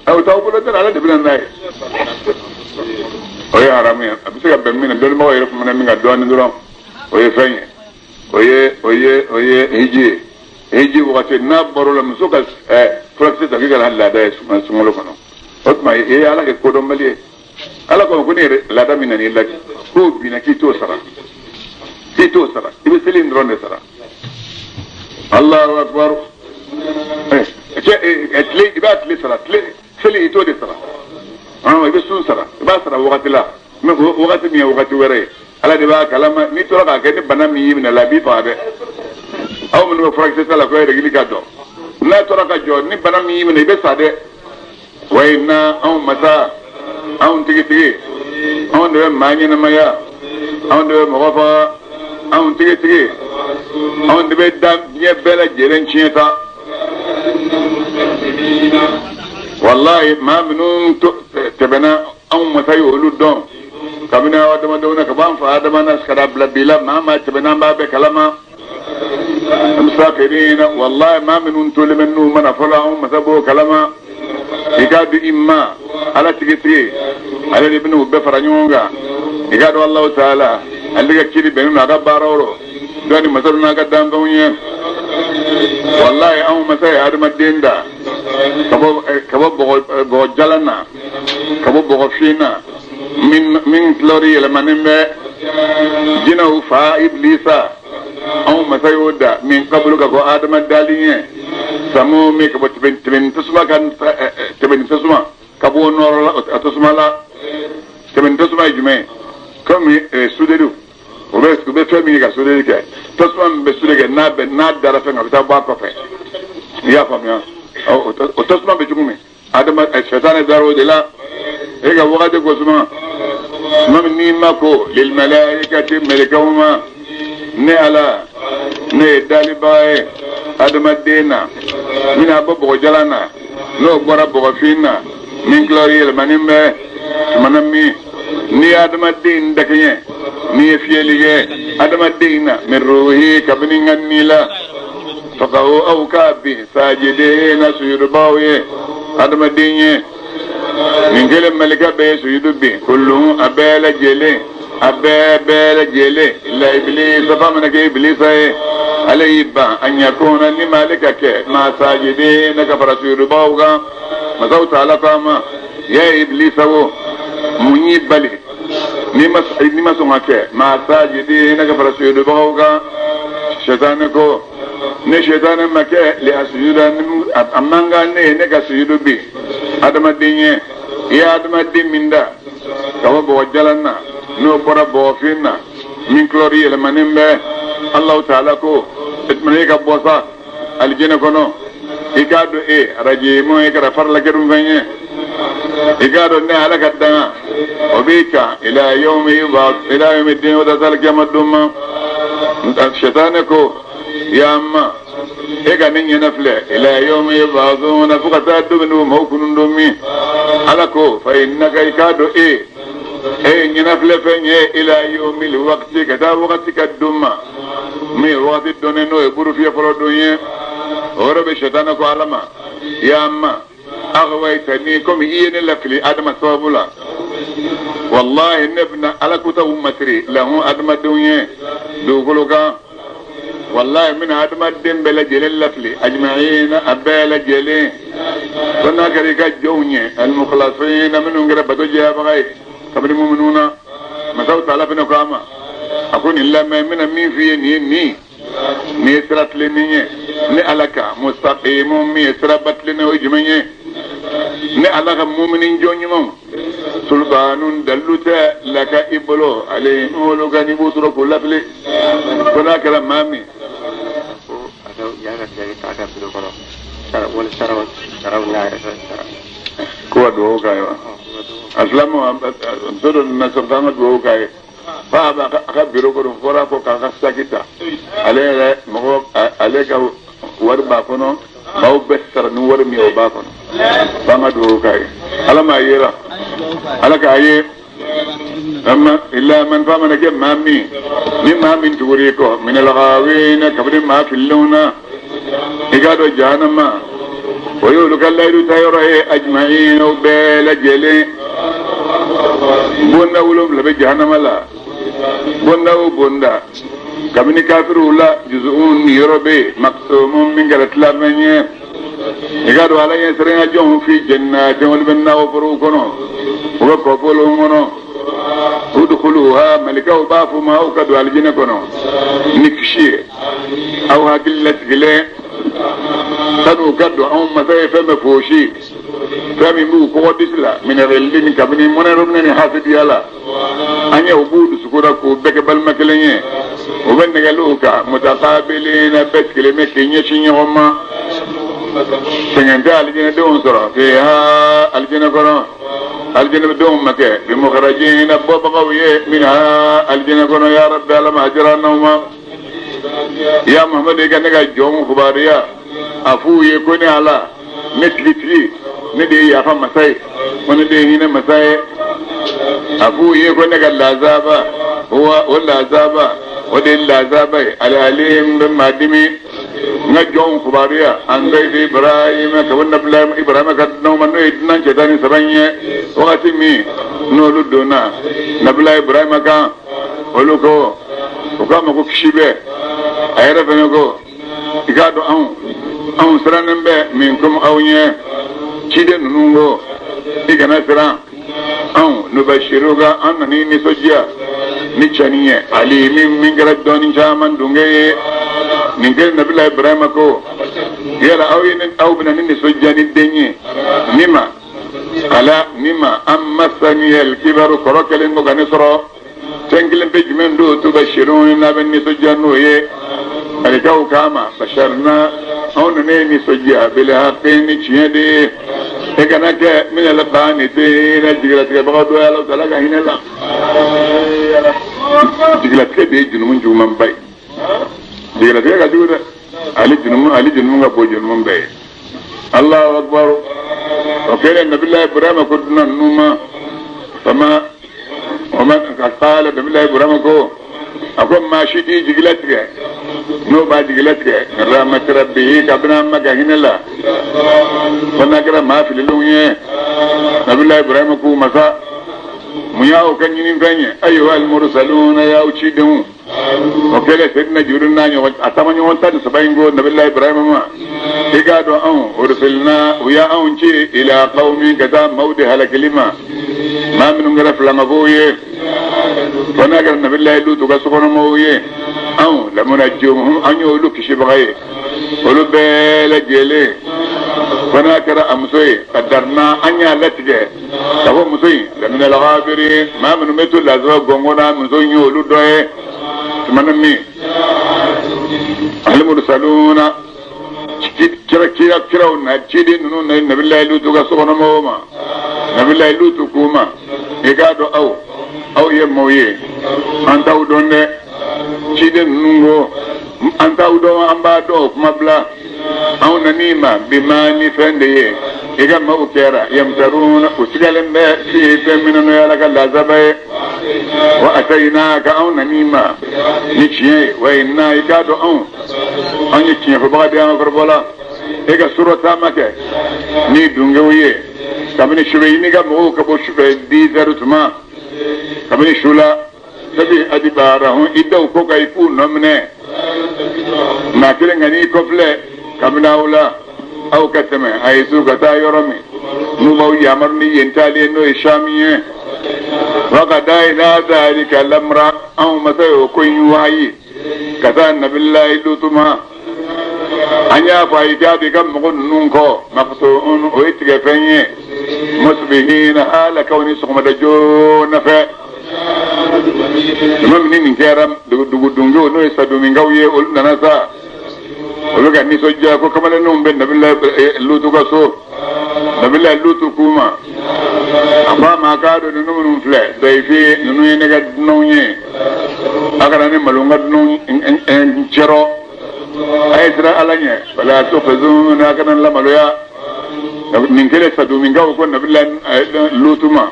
aw t'aw bolo dɛ ala de bɛ na n'a ye o ye haramu ye a bɛ se ka bɛn min na dɔnnibagaw yɛrɛ kumana min kan dɔɔnin dɔrɔn o ye fɛn ye o ye o ye o ye hiji ye hiji wagati n'a bɔr'o la muso ka furakisɛ ta k'i kana laada ye sunkalo kɔnɔ o tuma e ye ala kɛ kodɔnbali ye ala ko ko ne yɛrɛ laada min nana i la k'o binna k'i t'o sara k'i t'o sara i bɛ seli in dɔrɔn de sara Allahu akbar cɛ tile i b'a tile sara tile seli i t'o de sara i bɛ sun sara i b'a sara wagati la mɛ wagati min ye wagati wɛrɛ ye ala de b'a kalama n'i tora k'a kɛ ni bana min y'i minɛ la a b'i faga dɛ aw minnu bɛ furakisɛ ta la ko règle ka dɔn n'a tora ka jɔ ni bana min y'i minɛ i bɛ sa dɛ wa inna anw masa anw tigitigi anw de bɛ maa ɲɛnamaya anw de bɛ mɔgɔ faga anw tigitigi anw de bɛ da diɲɛ bɛɛ lajɛlen tiɲɛ ta walayi maa minnu tɛmɛna anw masa ye olu dɔn kabini adamadenw na ka bɔ an fa adama na ka na bila bi la maa maa tɛmɛna an b'a bɛɛ kalama musafirina walayi maa minnu tolen bɛ n'u ma na fɔlɔ anw masa b'o kalama i k'a dɔn i ma ala tigitigi ale de bɛna u bɛɛ fara ɲɔgɔn kan i k'a dɔn alahu taala ale ka kiri bɛnnen don a ka baaraw rɔ dɔnni masa n'a ka danfɛnw ye walayi anw masa ye adamaden da ka bɔ bɔgɔ jalan na ka bɔ bɔgɔfin na min kulɔri yɛlɛmanen bɛ jinɛw fa ibilisa anw masa y'o da min kabulu ka bɔ adama dali ɲɛ samumi ka bɔ tɛmɛni tasuma kan tɛmɛni tasuma ka bɔ nɔrɔ la tasuma la tɛmɛni tasuma ye jumɛn ye komi sudeliw u bɛ fɛn min kɛ ka sudeli kɛ tasuma min bɛ sude kɛ n'a bɛ n'a dara fɛn kan a bɛ taa bɔ a kɔfɛ i y'a faamuya o tasuma bɛ cogo min adama sɛtanɛ dara o de la e ka wagati ko suma tuma min n'i ma ko lilmalayikati mɛlɛkɛw ma ne ala ne ye dalibaga ye adamaden na n bɛna bɔ bɔgɔjalan na n'o bɔra bɔgɔfin na min kulɔri yɛlɛmanen bɛ tuma na min n'i ye adamaden dakɛɲɛ n'i ye fiyɛli kɛ adamaden na min ruhi kabini n ka ni la fakaw aw ka bin sajidina sujudubaaw ye adamaden ye nin kelen malika bɛɛ ye sujudu bin kulluhum a bɛɛ lajɛlen a bɛɛ bɛɛ lajɛlen illa ibilisa f'a mana kɛ ibilisa ye ale y'i ban an yakuna ni ma ale ka kɛ ma sajidina ka fara sujudubaaw kan masaw taala ko a ma ya ibilisa wo mun y'i bali n'i ma sɔn ka kɛ ma sajidina ka fara sujudubagaw kan sɛtanɛ ko ne sɛtanɛ ma kɛ li asujuda a man kan ne ye ne ka sujudu bin adamaden ye i ye adamaden min da ka bɔ bɔgɔ jalan na n'o bɔra bɔgɔfin na min kulɔri yɛlɛmanen bɛ alahu taala ko e tuma e ka bɔ sa alijinɛ kɔnɔ i k'a dɔn e rajimu e kɛra farilakɛdun fɛn ye i k'a dɔn ne ala ka danga o b'i kan ila yawmi ila yawmi din o da sali kiyama don ma sɛtanɛ ko ya ma e ka ne ɲɛna filɛ ila yawmi yub'athuna fo ka taa don min n'u maaw kunun don min ala ko fa innaka i k'a dɔn e e ye ɲɛnafilɛ fɛn ye ila yawmil waqti ka taa wagati ka don ma min ye wagati dɔnnen n'o ye burufiyɛ fɔlɔ don ye o yɔrɔ bɛ sɛtanɛ ko ala ma ya ma aghwaytani komi i ye ne lafili adama sababu la wallahi ne bɛna ala kutaw masiri lahum adamadenw ye dugukolo kan wallahi n bɛna adamaden bɛɛ lajɛlen lafili ajma'ina a bɛɛ lajɛlen ko n'a kɛra i ka jɔnw ye almukhlasin minnu kɛra bato jɛyabaga ye kabini muminun na masaw taala fana ko a ma a ko nin lamɛn n bɛna min f'i ye nin ye nin nin ye sira tilennen ye ne ala ka mustaqimu min ye siraba tilennen o ye jumɛn ye ne ala ka mumini jɔn ɲumanw Sultanun dalu tɛ laka i bolo ale olu ka n'i b'o sɔrɔ k'o lafili ko n'a kɛra maa min. Ko a ka y'a ka tigɛ k'a ka biro kɔnɔ sara wali saraw saraw n'a yɛrɛ ka sara. Ko ka dugawu k'a ye wa? A silamɛw muso dɔ nana sɔrɔ k'an ka dugawu k'a ye. Fa b'a a ka biro kɔnɔ fɔra ko k'a ka saki ta ale yɛrɛ mɔgɔ ale ka wari b'a kɔnɔ maaw bɛ sara ni wari min ye o b'a kɔnɔ f'an ka dugawu k'a ye ala m'a yera ala k'a ye amma illa man fa mana kɛ maa min ni maa min tugur'i kɔ minal ghawina kabini maa fililenw na i k'a dɔn jahanama o y'olu ka layidu ta yɔrɔ ye ajma'in o bɛɛ lajɛlen bonda 7 bɛ jahanama la bonda o bonda kabini kafiriw la juzu'un ni yɔrɔ bɛ yen maqsumun min kɛra tilamɛn ye i k'a dɔn ala ɲɛ siranya jɔnw fi jannatin olu bɛ nakɔ forow kɔnɔ u bɛ kɔbolow kɔnɔ udkhuluha malikaw b'a fɔ ma aw ka don alijinɛ kɔnɔ ni kisi ye aw hakili lasigilen san'u ka don anw masa ye fɛn bɛɛ fosi fɛn min b'u kɔgɔ disi la min ghillin kabini mɔnɛrɔminɛ ni hasidiya la an ye u b'u dusukun na k'u bɛɛ kɛ balima kelen ye u bɛ nɛgɛliw kan mutakabilina bɛɛ sigilen bɛ k'i ɲɛsin ɲɔgɔn ma sɛgɛn tɛ alijinɛdenw sɔrɔ fiha alijinɛ kɔnɔ alijinɛdenw ma kɛ bimukharajina bɔbagaw ye minha alijinɛ kɔnɔ ya rabbi ala ma jira n'aw ma ya muhamadu i ka ne ka jɔnw kibaruya a f'u ye ko ne ala ne tigitigi ne de ye yafa masa ye ko ne de ye hinɛ masa ye a f'u ye ko ne ka lazaba wa o lazaba o de ye lazaba ye alalim bɛ maa dimi n ka jɔnw kibaruya an dayfi ibrahima ka bɔ nabila ibrahima ka dunanw ma n'o ye dunan cɛ 13 in ye wagati min n'olu donna nabila ibrahima kan olu ko u k'a ma ko kisi bɛ a yɛrɛ fɛnɛ ko i k'a dɔn anw anw sirannen bɛ min komi aw ɲɛ ciden ninnu ko i kana siran anw nubashiruka an nan'i nisɔndiya ni cɛnin ye ali min min kɛra dɔɔnin caman dunke ye nin kɛlen nabila ibrahima ko yala aw ye aw bɛna ne nisɔndiya ni den ye ni ma ala ni ma an masaniyal kibaru kɔrɔ kɛlen ko ka ne sɔrɔ fɛn kelen bɛ jumɛn don tubashirun n'a bɛ nisɔndiya n'o ye alikaw k'a ma basharina anw nana e nisɔndiya bil haqqi ni tiɲɛ de ye e kana kɛ minal qanitina jigilatigɛbaga dɔ ye ala taala ka hinɛ la jigilatigɛ de ye jurumu jugumanba ye jigilatigɛ ka jugu dɛ ale jurumu ale jurumu ka bon jurumu bɛɛ ye Allahu akbar o kɛlen nabila ibrahima ko dunan ninnu ma fama o ma ka kala nabila ibrahima ko a ko maa si t'i jigilatigɛ n'o b'a jigilatigɛ rahmati rabbihi kabini an ma ka hinɛ la fo n'a kɛra maa fililenw ye nabila ibrahima k'u masa mun y'aw ka ɲinifɛn ye ayyuha almursaluna y'aw cidenw o kɛlen seyidina jibril n'a ɲɔgɔn a taama ɲɔgɔn 13 in ko nabila ibrahima ma i k'a dɔn anw ursilna u y'anw ci ila qawmin ka taa maaw de halakili ma maa minnu kɛra filankafow ye fo n'a kɛra nabila lutu ka sokɔnɔmɔgɔw ye anw lamunajjuhum an y'olu kisibaga ye olu bɛɛ lajɛlen fo n'a kɛra a muso ye qadarna an y'a latigɛ ka fɔ muso in laminal ghabirin maa minnu bɛ to lazaba gɔngɔn na muso in y'olu dɔ ye tuma min almursaluna kira kira kiraw na ciden ninnu na nabilayi lutu ka sokɔnɔmɔgɔw ma nabilayi lutu k'u ma i k'a dɔn aw aw ye maaw ye an t'aw dɔn dɛ ciden ninnu ko an t'aw dɔn an b'a dɔn o kuma bila anw nan'i ma bima ni fɛn de ye i ka maaw kɛra yamtaruna u sigalen bɛ fi fɛn min na n'o ye ala ka lazaba ye wa ataynaka anw nan'i ma ni tiɲɛ ye wa inna i k'a dɔn anw anw ye tiɲɛfɔbaga de ye an ka kɔrɔfɔ la e ka surɔ taama kɛ ni dunkew ye kabini sufɛ i n'i ka mɔgɔw ka bɔ sufɛ 10 heures tuma kabini su la sabi adibarahum i da u kɔ kan i k'u nɔ minɛ maa kelen kan'i kɔfilɛ kabini aw la aw ka tɛmɛ a ye su ka taa yɔrɔ min n'u b'aw yamaru ni yen taali ye n'o ye sami ye wa qadayna dhalika lamra anw masa y'o ko in wahayi ka taa nabilayi lutu ma an y'a fɔ a ye k'a b'i ka mɔgɔ ninnu kɔ maqtu'un o ye tigɛfɛn ye Musbihina hala kawni sɔgɔmada joona fɛ. Tuma min ni nin kɛra dugu dungew n'o ye Saduminkaw ye, olu nana sa, olu ka nisɔndiya ko kamalenninw bɛ Nabila Lutu ka so. Nabila Lutu k'u ma, a ko a ma k'a dɔn ninnu minnu filɛ dayifi, ninnu ye ne ka dunanw ye, a kana ne malo n ka dunanw cɛrɔ, a ye siran Ala ɲɛ, wala tukhzuna, a kana n lamaloya. Nin kɛlen Saduminkaw ko Nabila Lutu ma,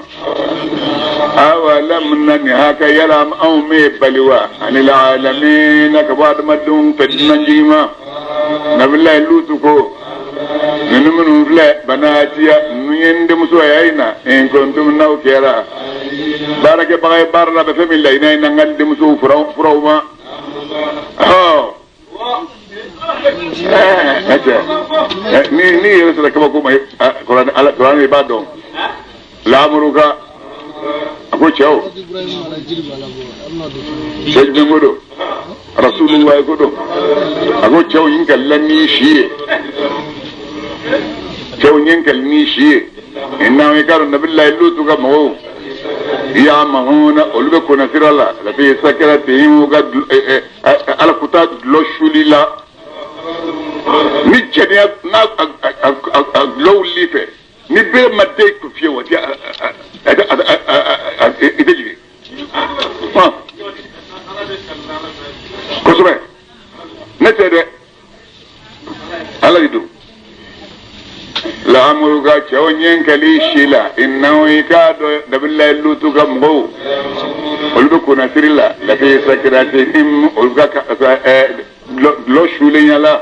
awa lam nanhaka, yala anw m'e bali wa, anil alamina, ka bɔ adamadenw fɛ dunanjigi ma? Nabila Lutu ko, ninnu minnu filɛ banatiya, ninnu ye n denmuso ye, a ye na in kuntum, n'aw kɛra baarakɛbaga ye baara la, bɛ fɛn min laɲini ye, na n ka denmusow furaw ma. Ɔ cɛ, ni yɛrɛ sera kabako ma, kuranɛ ala kuranɛ i b'a dɔn laamuruka. A ko cɛw, cɛ jumɛn ko don? Rasulullah ko don. A ko cɛw, n kalila ni si ye, cɛw, n kali ni si ye, innahu, i k'a dɔn Nabilayi Lutu ka mɔgɔw, yamahuna, olu bɛ kɔnɔ sira la, lafi sakaratihim, u ka ala kuta dulɔ suli la ni cɛniya n'a a dulɔ wuli fɛ, ni bere ma den kun fiye wa, i tɛ jigin kosɛbɛ. Ne tɛ dɛ, Ala de don. Laamuruka, cɛw, ɲɛ kɛli si la, innahu, i k'a dɔn Nabilayi Lutu ka mɔgɔw, olu bɛ kunnasiri la, lafi sakiratihim, olu ka dulɔ sulenya la.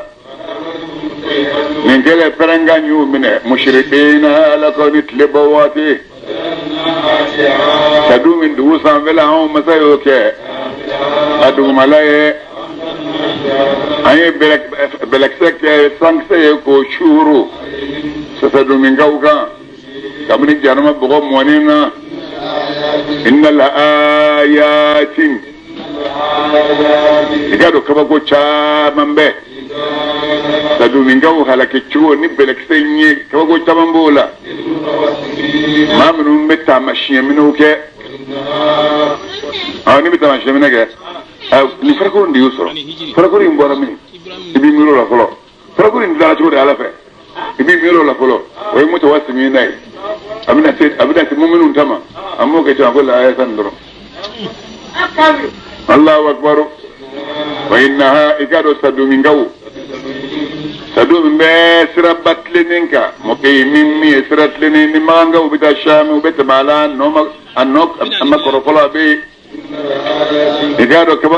Nin kɛlen pɛrɛnkan y'u minɛ, mushrikina, ala ko ni tile bɔ waati, ka du min dugu sanfɛla, anw masa y'o kɛ a dugumala ye, an ye bɛlɛkisɛ kɛ sankisɛ ye k'o suuru Saduminkaw kan kabini jahanama bɔgɔ mɔni na. Inna la ayatin, i k'a dɔn kabako caman bɛ Saduminkaw halaki cogo ni bɛlɛkisɛ in ye, kabako caman b'o la. Maa minnu bɛ taamasiyɛn minɛw kɛ, awɔ, n'i bɛ taamasiyɛn minɛ kɛ, nin farakuru de y'u sɔrɔ. Farakuru in bɔra min, i b'i miiri o la fɔlɔ. Farakuru in dilanna cogo di Ala fɛ, i b'i miiri o la fɔlɔ. O ye mutawasimina ye, a bɛna se, a bɛna se muminun ta ma, an b'o kɛ ten. A ko la ayatan dɔrɔn. Allahu akbar. Wa innaha, i k'a dɔn Saduminkaw, Sadumi bɛ siraba tilennen kan, muqimin, min ye sira tilennen ni magankaw bɛ taa Sami, u bɛ tɛmɛ a la, nɔ ma a nɔ a ma kɔrɔ fɔlɔ, a bɛ yen. I k'a dɔn kaba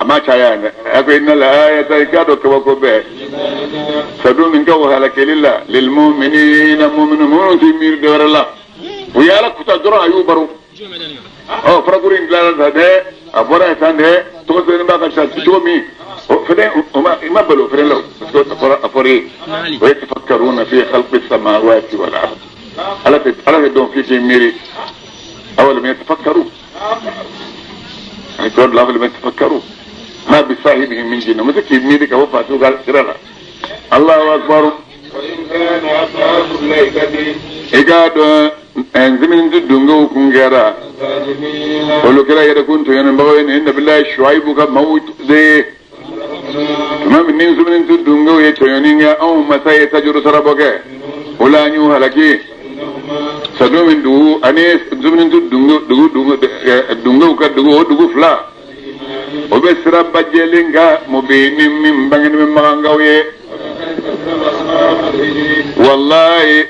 a ma caya dɛ. A ko inna la ayata, i k'a dɔn kabako bɛɛ Saduminkaw halakeli la, lilmuminina, muminu minnu tɛ miiri dɔ wɛrɛ la, u ye Ala kuta dɔrɔn, a y'u baro. Ɔ farakuru in dilanna sa dɛ, a bɔra yen san dɛ, tɔgɔ sɛbɛnnen b'a kan sisan cogo min, o fɛnɛ o ma, i ma balo o fɛnɛ la o, parce que a fɔra, a fɔra ye, wa yatafakkaruna fi khalqi samawati wal ard. Ala tɛ, Ala tɛ dɔn f'i k'i miiri. Awalam yatafakkaru, a tɔ bila, awalam yatafakkaru ma bi sahibihim min jinna, ma se k'i miiri ka bɔ faatu ka sira la. Allahu akbar. I k'a dɔn nziminti dungew kun kɛra, olu kɛra yɛrɛkun tɔɲɔnibagaw ye. Nin Nabilayi Shuaibu ka maaw de ye. Tuma min ni nziminti dungew ye tɔɲɔni kɛ, anw masa ye tajuru sarabɔ kɛ, o la an y'u halaki. Sadumi dugu ani nziminti dugu dungew ka dugu, o dugu fila o bɛ siraba jɛlen kan, mubini, min bangenen bɛ magankaw ye. Walayi,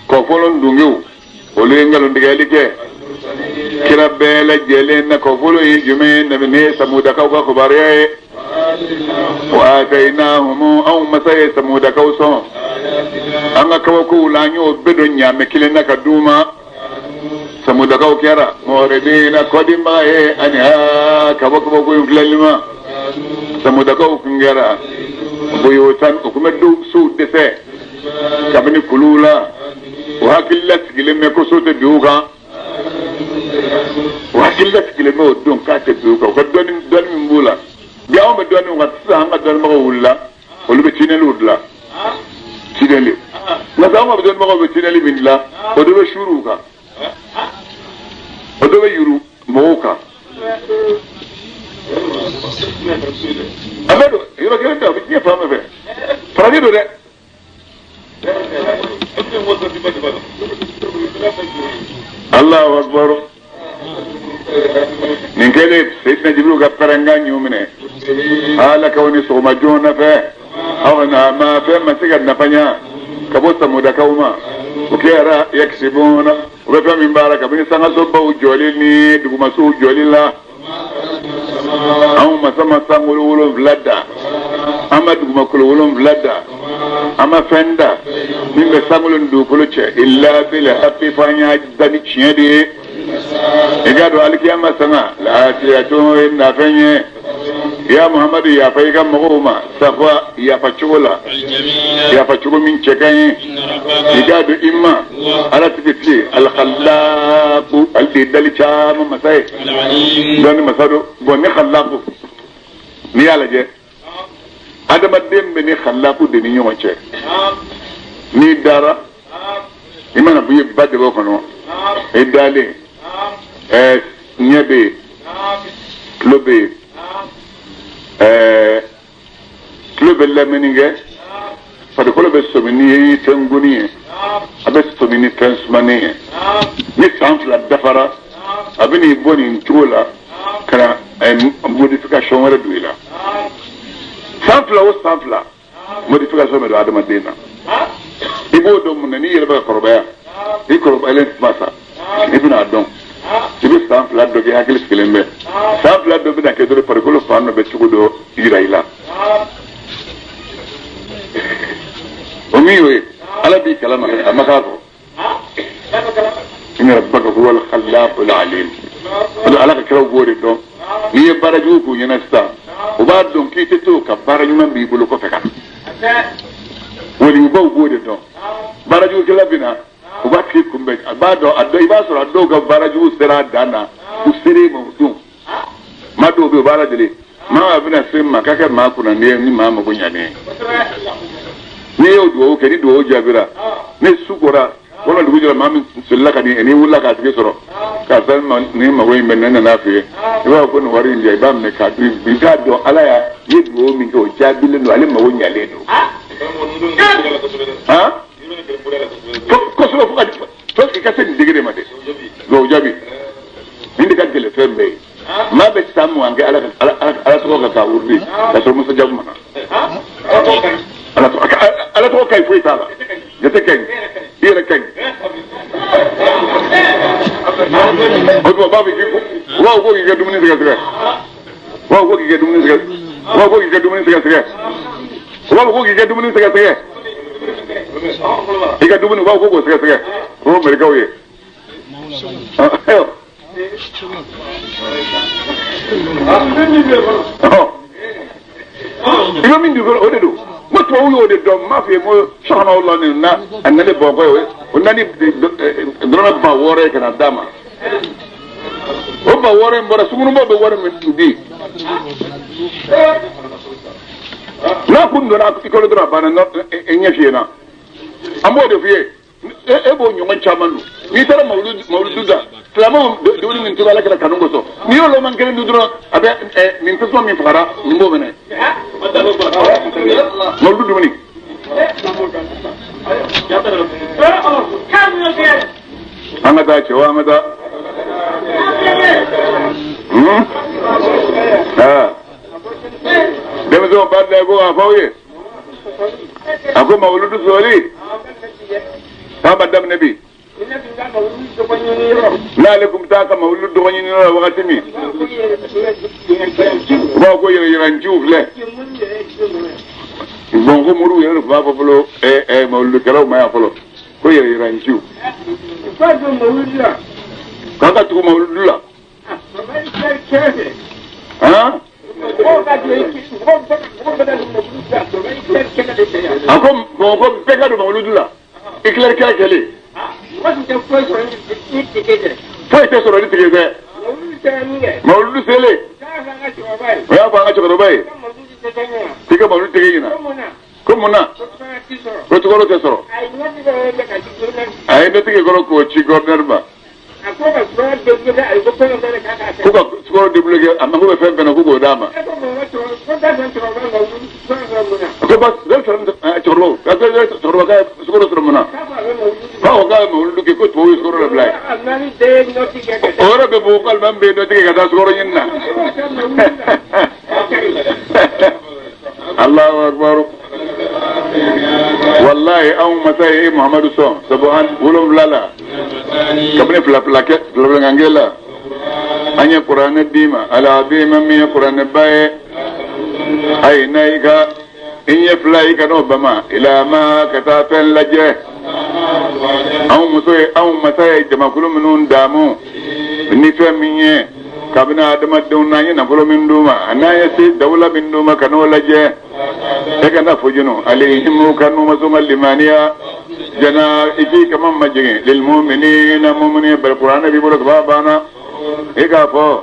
kɔfɔlɔ dungew, olu ye nkalontigɛli kɛ kira bɛɛ lajɛlen na. Kɔfɔlɔ ye jumɛn ye? Nabi ne ye Samudakaw ka kibaruya ye. Wa atainahum, anw masa ye Samudakaw sɔn an ka kabakow la, an y'o bɛɛ don ɲaamɛ kelen na ka d'u ma. Samudakaw kɛra mu'ridina, kɔdima ye, ani ha ka bɔ kabako in filɛli ma. Samudakaw kun kɛra buyutan, u kun bɛ sow dɛsɛ kabini kuluw la. O hakilila sigilen bɛ ko so tɛ bin u kan, o hakilila sigilen bɛ o don k'a tɛ bin u kan. U ka dɔnni, dɔnni min b'u la bi, anw bɛ dɔnni kan sisan, an ka dɔnnibagaw wulila, olu bɛ tunneliw dilan, tunnel. Nka sa anw ka dɔnnibagaw bɛ tinɛli min dilan, o dɔ bɛ suruw kan, o dɔ bɛ yuru mɔgɔw kan. A bɛ don yɔrɔ kelen tɛ, a bɛ diɲɛ fan bɛɛ fɛ. Farajɛ don dɛ. Allahu akbar. Nin kɛlen Seyidina Jibril ka pɛrɛnkan y'u minɛ. Ala k'aw ni sɔgɔma joona fɛ. Aw na ma fɛn ma se ka nafa ɲa ka bɔ samudakaw ma. O kɛra yakisibuna, u bɛ fɛn min baara kabini sangasobaw jɔli ni dugumasow jɔli la. Anw masa ma sankolo 7 da, an ma dugumakolo 7 da, an ma fɛn da min bɛ sankolo ni dugukolo cɛ illa bil haqqi, fo an y'a da ni tiɲɛ de ye. I k'a dɔn alikiyama sanga laatiyatun ye nafɛn ye. Ya Muhamadu, yafa i ka mɔgɔw ma safa yafa cogo la, yafa cogo min cɛ ka ɲi. I k'a dɔn i ma ala tigi tigi alkhalaku, ale de ye dali caman masa ye, dɔnni masa don. Bɔn ni khalaku, n'i y'a lajɛ adamaden bɛ ni khalaku de ni ɲɔgɔn cɛ. N'i dara, i mana bɔ i ba de bɔ kɔnɔ, i dalen ɲɛ bɛ yen, tulo bɛ yen, tulo bɛ lamɛnni kɛ, farikolo bɛ sɔmi ni fɛn goni ye, a bɛ sɔmi ni fɛn sumanen ye. Ni san 2 dafara, a bɛ n'i bɔ nin cogo la ka na modification wɛrɛ don i la. San 2 o san 2, modification bɛ don adamaden na. I b'o dɔn mun na? N'i yɛrɛ bɛ ka kɔrɔbaya, i kɔrɔbayalen tuma sa, i bɛna dɔn. I bɛ san 2 dɔ kɛ, hakili sigilen bɛ. San 2 dɔ bɛna kɛ dɔrɔn, farikolo fan dɔ bɛ cogo dɔ yira i la. O min y'o ye, ala b'i kalama, a ma k'a kɔ. Inna rabbaka huwa al-khallaqul alim. O don ala ka kiraw b'o de dɔn. N'i ye baara jugu k'u ɲɛna sisan, u b'a dɔn k'i tɛ to ka baara ɲuman b'i bolo kɔfɛ ka na. Waliyubaw b'o de dɔn. Baara jugukɛla bɛ na, u b'a tigi kunbɛn, a b'a dɔn, a dɔn, i b'a sɔrɔ a dɔw ka baara jugu sera a dan na, u ser'e ma o don. Maa dɔw bɛ yen, u b'a lajɛlen. Maa bɛna se ma k'a kɛ maa kunna ni maa mago ɲanen ye. N'i y'o dugawu kɛ, ni dugawu jaabira, ni su kora walima dugu jɛra, maa min solila ka n'i wulila k'a tigi sɔrɔ, karisa ni mago in bɛ ne nana f'i ye, i b'a fɔ ko nin wari in di yan, i b'a minɛ k'a dun, i k'a dɔn ala y'a ye dugawu min kɛ o jaabilen don, ale mago ɲalen don. Kosɛbɛ, fo ka fo i ka se nin degré ma dɛ, dugawu jaabi nin de ka gɛlɛn fɛn bɛɛ ye. Maa bɛ san 20 kɛ ala tɔgɔ kan k'a wurudi ka sɔrɔ Musa Jago ma na. Ala tɔgɔ ka ɲi, foyi t'a la, jate ka ɲi, i yɛrɛ ka ɲi. O tuma b'a fɔ k'i u b'a fɔ ko k'i ka dumuni sɛgɛsɛgɛ, u b'a fɔ ko k'i ka dumuni sɛgɛsɛgɛ, u b'a fɔ ko k'i ka dumuni sɛgɛsɛgɛ, u b'a fɔ ko k'i ka dumuni sɛgɛsɛgɛ, i ka dumuni u b'a fɔ ko k'o sɛgɛsɛgɛ, o ye mɛlɛkɛw ye. I bɛ min dun o de don. N ko tubabuw y'o de dɔn, n m'a f'i ye n ko sɔgɔma la nin na a nalen Bamakɔ ye, o nani dɔrɔmɛ 6000 ye ka na d'a ma. O 6000 in bɔra sugunubaw bɛ wari min di. N'a kun donna i kɔnɔ dɔrɔn a banna, i ɲɛ fiyɛna. An b'o de f'i ye. E b'o ɲɔgɔn caman dun. N'i taara mawuludu da, silamɛw dumuni min tobi ala kɛra kanu kosɔn, n'i y'o lɔman kelen dun dɔrɔn, a bɛ nin tasuma min fagara nin b'o minɛ. Mawuludu dumuni. An ka taa cɛ wa, an ka taa. Denmisɛnw b'a da ko a f'aw ye. A ko mawuludu sɔrɔli k'a ma daminɛ bi. N'ale tun bɛ taa ka mawuludu dɔgɔ ɲini yɔrɔ la wagati min, u b'a fɔ ko yɛrɛyɛrɛnciw filɛ. Bɔn ko moriw yɛrɛ de tun b'a fɔ fɔlɔ, mawuludukɛlaw ma yan fɔlɔ, ko yɛrɛyɛrɛnciw. K'an ka tugu mawuludu la. Han? A ko Bamakɔ bɛɛ ka don mawuludu la. I tilarikɛla kɛlen. Foyi tɛ sɔrɔ ni tigɛ tɛ. Mawuludu selen. O y'a fɔ an ka cɛkɔrɔba ye. K'i ka mawuludu tɛgɛ ɲina. Ko mun na ko sukaro tɛ sɔrɔ a ye notigi kɔrɔ k'o ci gouverneur ma ko ka sukaro débloqué a mako bɛ fɛn fɛn na ko k'o d'a ma ko ba cɛkɔrɔba k'a ye sukaro sɔrɔ mun na k'a ko k'a ye mawuludu kɛ ko tubabu ye sukaro labila ye o yɔrɔ bɛ bɔ ko alimami bɛ notigi ka taa sukaro ɲini na Allahu akbar wallahi anw masa ye Muhammadu sɔn sabu an 7 la kabini fila fila kɛ fila filankɛ la an ye kuranɛ d'i ma alazima min ye kuranɛba ye ayi na i ka i ɲɛ fila i ka n'o bama ilama ka taa fɛn lajɛ anw muso ye anw masa ye jamakulu minnu daamu ni fɛn min ye kabini adamadenw n'an ye nafolo min d'u ma n'an ye se dawula min d'u ma ka n'o lajɛ e kana fojunu alayhimu ka n'u ma sɔn ka limaniya jana i k'i kama majigin lilmuminina mumini bari kuranɛ b'i bolo kaba banna e k'a fɔ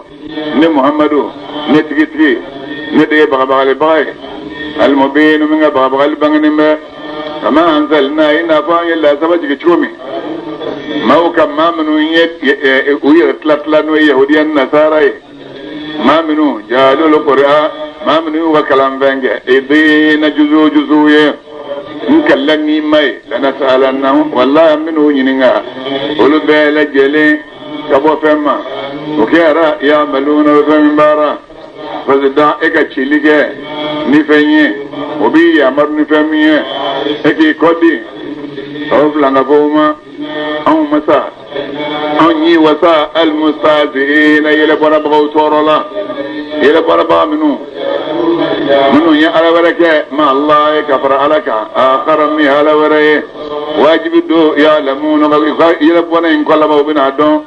ne Muhammadu ne tigitigi ne de ye bagabagalibaga ye alimubinu min ka bagabagali bangenen bɛ kama anzalna i n'a fɔ an ye lasaba jigin cogo min maaw ka maa minnu ye u yɛrɛ tila tila n'o ye yahudiya ni nasara ye maa minnu jaalul qur'an maa minnu y'u ka kalanfɛn kɛ idina juzu juzu ye n kalila n'i ma ye lanasalannahum walahi an bɛn'u ɲininka olu bɛɛ lajɛlen ka bɔ fɛn ma o kɛra yamaluna bɛ fɛn min baara parce que dan e ka cili kɛ ni fɛn ye o b'i yamaru ni fɛn min ye e k'i kɔ di aw filankafow ma anw masa anw y'i wasa alimustaziina yɛlɛbɔrabagaw tɔɔrɔ la yɛlɛbɔrabaga minnu ye ala wɛrɛ kɛ ma Allah ye ka fara ala kan akara min ye ala wɛrɛ ye wajibi don ya'lamuna yɛlɛbɔra in kɔlaba u bɛna dɔn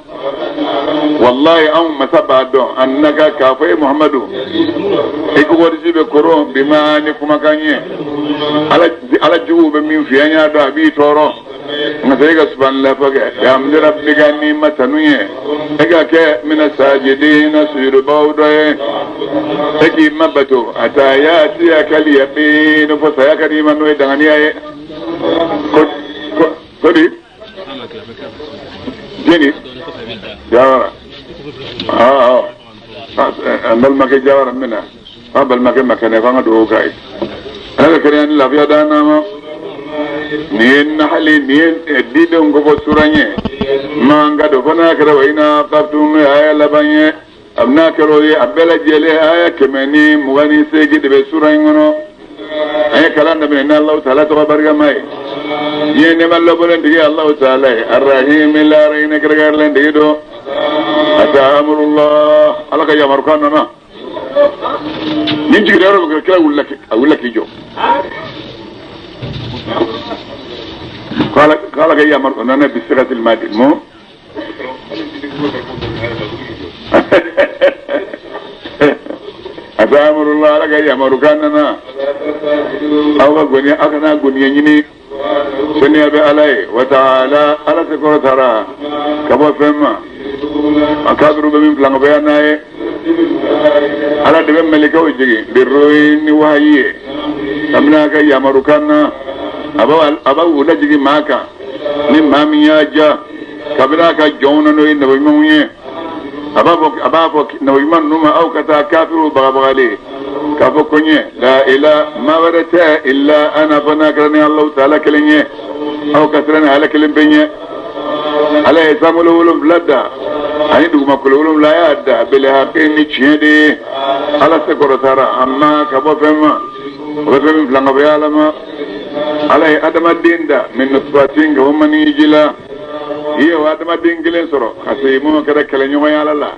wallahi anw masa b'a dɔn annaka k'a fɔ e Muhammadu i kɔgɔdisi bɛ koron bima ni kumakan ye ala juguw bɛ min f'i ye an y'a dɔn a b'i tɔɔrɔ nka sɛ e ka subhanallah fɔ kɛ bihamdi rabbika ni matanu ye e ka kɛ mina sajidina sujudubaw dɔ ye e k'i ma bato ata ya'tiyakal yaqin fo saya ka n'i ma n'o ye danganiya ye ko di jeni jawara an balimakɛ jawara n bɛna an balimakɛ makɛnɛ f'an ka dugawu k'a ye ala ka kɛnɛya ni lafiya d'an n'a ma nin ye nahali nin ye didenw kofɔ suran ye man ka don fo n'a kɛra wa ina aqabtum n'o ye aya laban ye a n'a kɛra o ye a bɛɛ lajɛlen aya 128 de bɛ suran in kɔnɔ an ye kalan daminɛ ni Alahu taala tɔgɔ barikama ye diɲɛ nɛɛma labɔlen tigi Alahu taala ye arahimi lahara hinɛ kɛrɛnkɛrɛnlen tigi don ata amurullah ala ka yamarukan nana nin jiginna yɔrɔ min kira wulila a wulila k'i jɔ ko ala ka yamaru nana bi sigatil madi mo ata amurullah ala ka yamarukan nana aw ka goniya aw kana goniya ɲini saniya bɛ ala ye wa taala ala se kɔrɔtara ka bɔ fɛn ma a kafiru bɛ min filankafoya n'a ye ala de bɛ mɛlɛkɛw jigin birroyi ni wahayi ye kabini a ka yamarukan na a b'a u lajigin maa kan ni maa min y'a ja kabini a ka jɔnw na n'o ye nabi ɲumanw ye a b'a fɔ nabi ɲuman ninnu ma aw ka taa kafiruw bagabagali k'a fɔ ko n ye la ila maa wɛrɛ tɛ illa ana fo n'a kɛra ni Alahu taala kelen ye aw ka siran ni ala kelen pe ɲɛ ala ye sankolo 7 da ani dugumakolo 7 y'a da bil haqi ni tiɲɛ de ye ala se kɔrɔtara amma ka bɔ fɛn ma o bɛ fɛn min filankafoya ala ma ala ye adamaden da min nutfatin ka bɔ maniji la i ye o adamaden kelen sɔrɔ ka se minnu kɛra kɛlɛɲɔgɔn ye ala la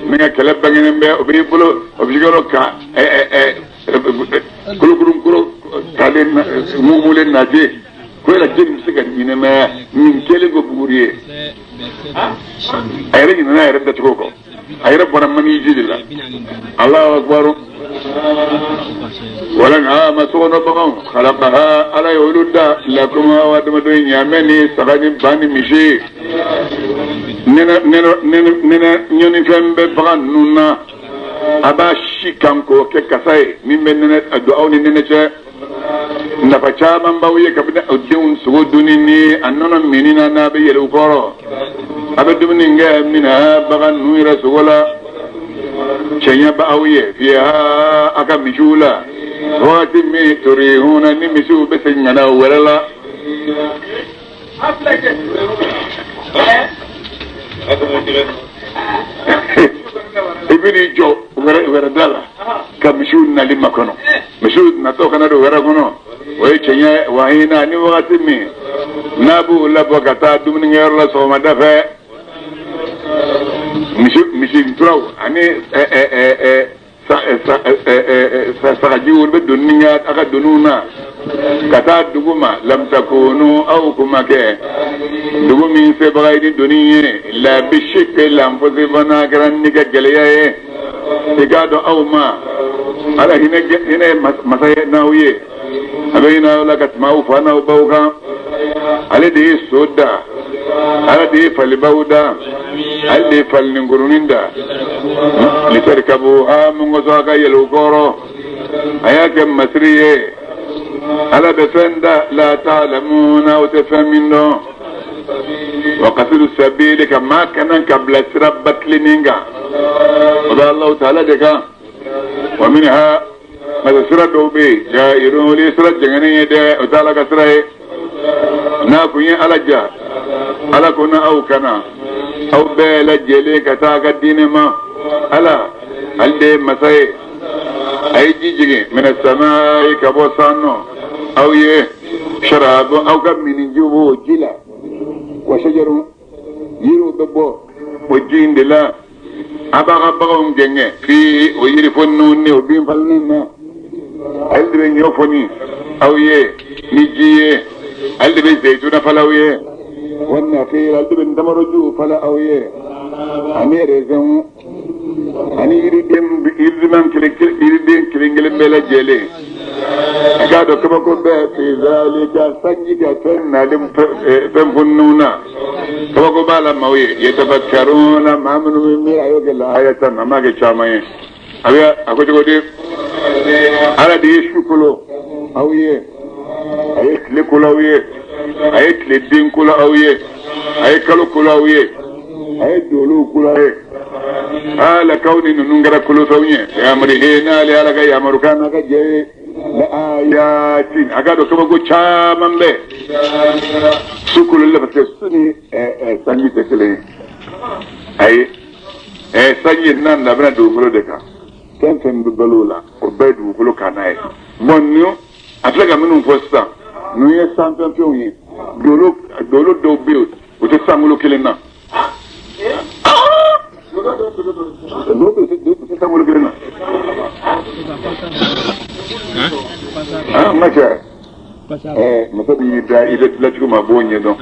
min ka kɛlɛ bangenen bɛ o b'i bolo o bɛ sigiyɔrɔ ka kolokurunkoro talen mumulen nase ko yala jeli bɛ se ka ɲɛnɛmaya nin kɛlen ko buguri ye a yɛrɛ ɲinɛna a yɛrɛ dacogo kɔ a yɛrɛ bɔra maniji de la Alahu akibaru wala nka ma sokɔnɔ baganw khalaqaha ala ye olu da lakum aw adamadenw ɲaamɛ ni saga ni ba ni misi nɛnɛ ɲɔnifɛn bɛ bagan ninnu na a b'a si kan k'o kɛ kasa ye min bɛ nɛnɛ don aw ni nɛnɛ cɛ Nafa caman b'aw ye kabini aw denw sogo dunni ni a nɔnɔ minni na n'a bɛ yɛlɛ u kɔrɔ. A bɛ dumuni kɛ mina bagan ninnu yɛrɛ sogo la. Cɛɲɛ b'aw ye fiha a ka misiw la. Wagati min turihuna ni misiw bɛ segin ka na u wɛrɛ la. I bɛ n'i jɔ wɛrɛ da la ka misiw nali makɔnɔ. Misiw natɔ kana don wɛrɛ kɔnɔ. O ye tiɲɛ wa hinɛ ni wagati min n'a b'u labɔ ka taa dumunikɛyɔrɔ la sɔgɔmada fɛ. Misi nturaw ani sagajiw olu bɛ donni kɛ a ka doniw na ka taa dugu ma lamtakunu aw kuma kɛ dugu min sebaga ye ni doni ye la bishikki lanfusi fana kɛra ni ka gɛlɛya ye i k'a dɔn aw ma ala hinɛ hinɛ masa ye n'aw ye a bɛ hinɛ aw la ka tɛmɛ aw fa n'aw baw kan ale de ye so da ala de ye falibaw da ale de ye falininkurunin da litarikabuha mun kosɔn a ka yɛlɛ u kɔrɔ a y'a kɛ masiri ye ala bɛ fɛn da la ta'lamuna aw tɛ fɛn min dɔn wa qasdu sabili ka maa kana ka bila sira batilennin kan o bɛ Alahu taala de kan wa minha masa sira dɔw bɛ yen jairun olu ye sira jɛngɛnnen ye dɛ o tɛ ala ka sira ye n'a kun ye ala ja ala ko na aw kana aw bɛɛ lajɛlen ka taa a ka diinɛ ma ala ale de ye masa ye a ye ji jigin mina samaayi ka bɔ san nɔ aw ye sharabun aw ka minnijiw b'o ji la wa shajarun yiriw bɛ bɔ o ji in de la a b'a ka baganw gɛngɛ fi o yiri foniw ni o bin falenni na ale de bɛ ɲɔ foni aw ye ni ji ye ale de bɛ zeyituna fala aw ye wa nakhil ale de bɛ ntamaro fala aw ye ani rezɛnw ani yiriden yiridiman kelen yiriden kelen kelen bɛɛ lajɛlen i k'a dɔn kabako bɛɛ fi zalika sanji ka fɛn nalen fɛn foniw na kabako b'a la maaw ye yatafakkaruna maa minnu bɛ miiri a y'o kɛ la ayatan a m'a kɛ caman ye a bɛ a ko cogo di ala de ye su kolo aw ye a ye tile kolo aw ye a ye tile den kolo aw ye a ye kalo kolo aw ye a ye dolow kolo aw ye ala k'aw ni ninnu kɛra kolofɛnw ye yamurihi n'ale ala ka yamarukan n'a ka jɛ ye la ayatin a k'a dɔn kabako caman bɛ su kololi la parce que su ni sanji tɛ kelen ye ayi sanji n'a nana a bɛna dugukolo de kan fɛn fɛn bɛ balo la o bɛɛ ye dugukolo kan n'a ye bon ninnu a filɛ ka minnu fɔ sisan ninnu ye sanfɛfɛnw ye dolo dolo dɔw bɛ yen o tɛ sankolo kelen na dɔw tɛ sankolo kelen na ah n ka cɛ masa b'i da i bɛ dilancogo min a b'o ɲɛdɔn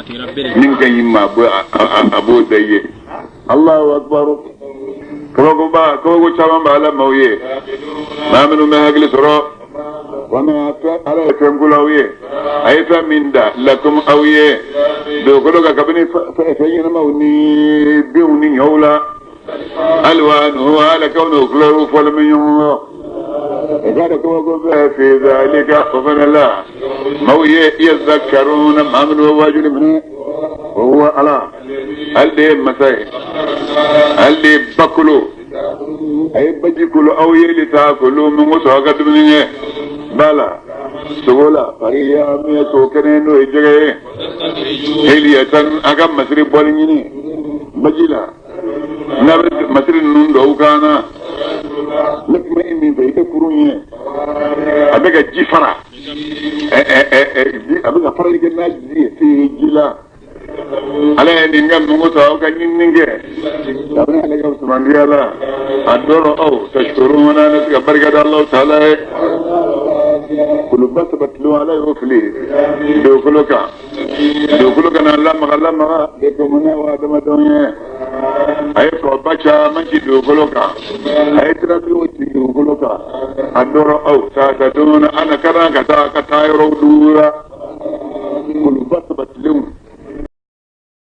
min ka ɲi ma a b'o da i ye Allahu akbar kabako ba kabako caman b'a la maaw ye maa minnu bɛ hakili sɔrɔ wama ala ye fɛn kolo aw ye a ye fɛn min da lakum aw ye dugukolo kan kabini fɛn ɲɛnamaw ni binw ni ɲɔw la alwanuhu ala kaw n'o kulɛriw fɔlen bɛ ɲɔgɔn kɔ i k'a dɔn kabako bɛɛ fi zalika o fana la maaw ye yazakkaruna maa minnu bɛ waajuli minɛ o huwa ala ale de ye masa ye ale de ye bakolo a ye baji kolo aw ye litakulu min kosɔn aw ka dumuni kɛ ba la sogo la fariya min ye sogo kɛnɛ n'o ye jɛgɛ ye hiliyatan a ka masiri bɔli ɲini baji la n'a bɛ masiri ninnu dɔw kan na ne tun bɛ min fɛ i tɛ kurun ye a bɛ ka ji fara a bɛ ka farali kɛ n'a ji ye fee ji la ala ye nin kɛ mun kosɔn aw ka ɲinini kɛ kabini ale ka sumandiya la a dɔrɔ aw tashkuruna ne se ka barika da Alahu taala ye kuluba sabatilenw ala y'o fili dugukolo kan dugukolo kana lamaga lamaga de komuna wa adamadenw ye a ye kɔba caman ci dugukolo kan a ye siratigiw ci dugukolo kan a dɔrɔ aw taataduna ana kana ka taa ka taa yɔrɔw dugu la.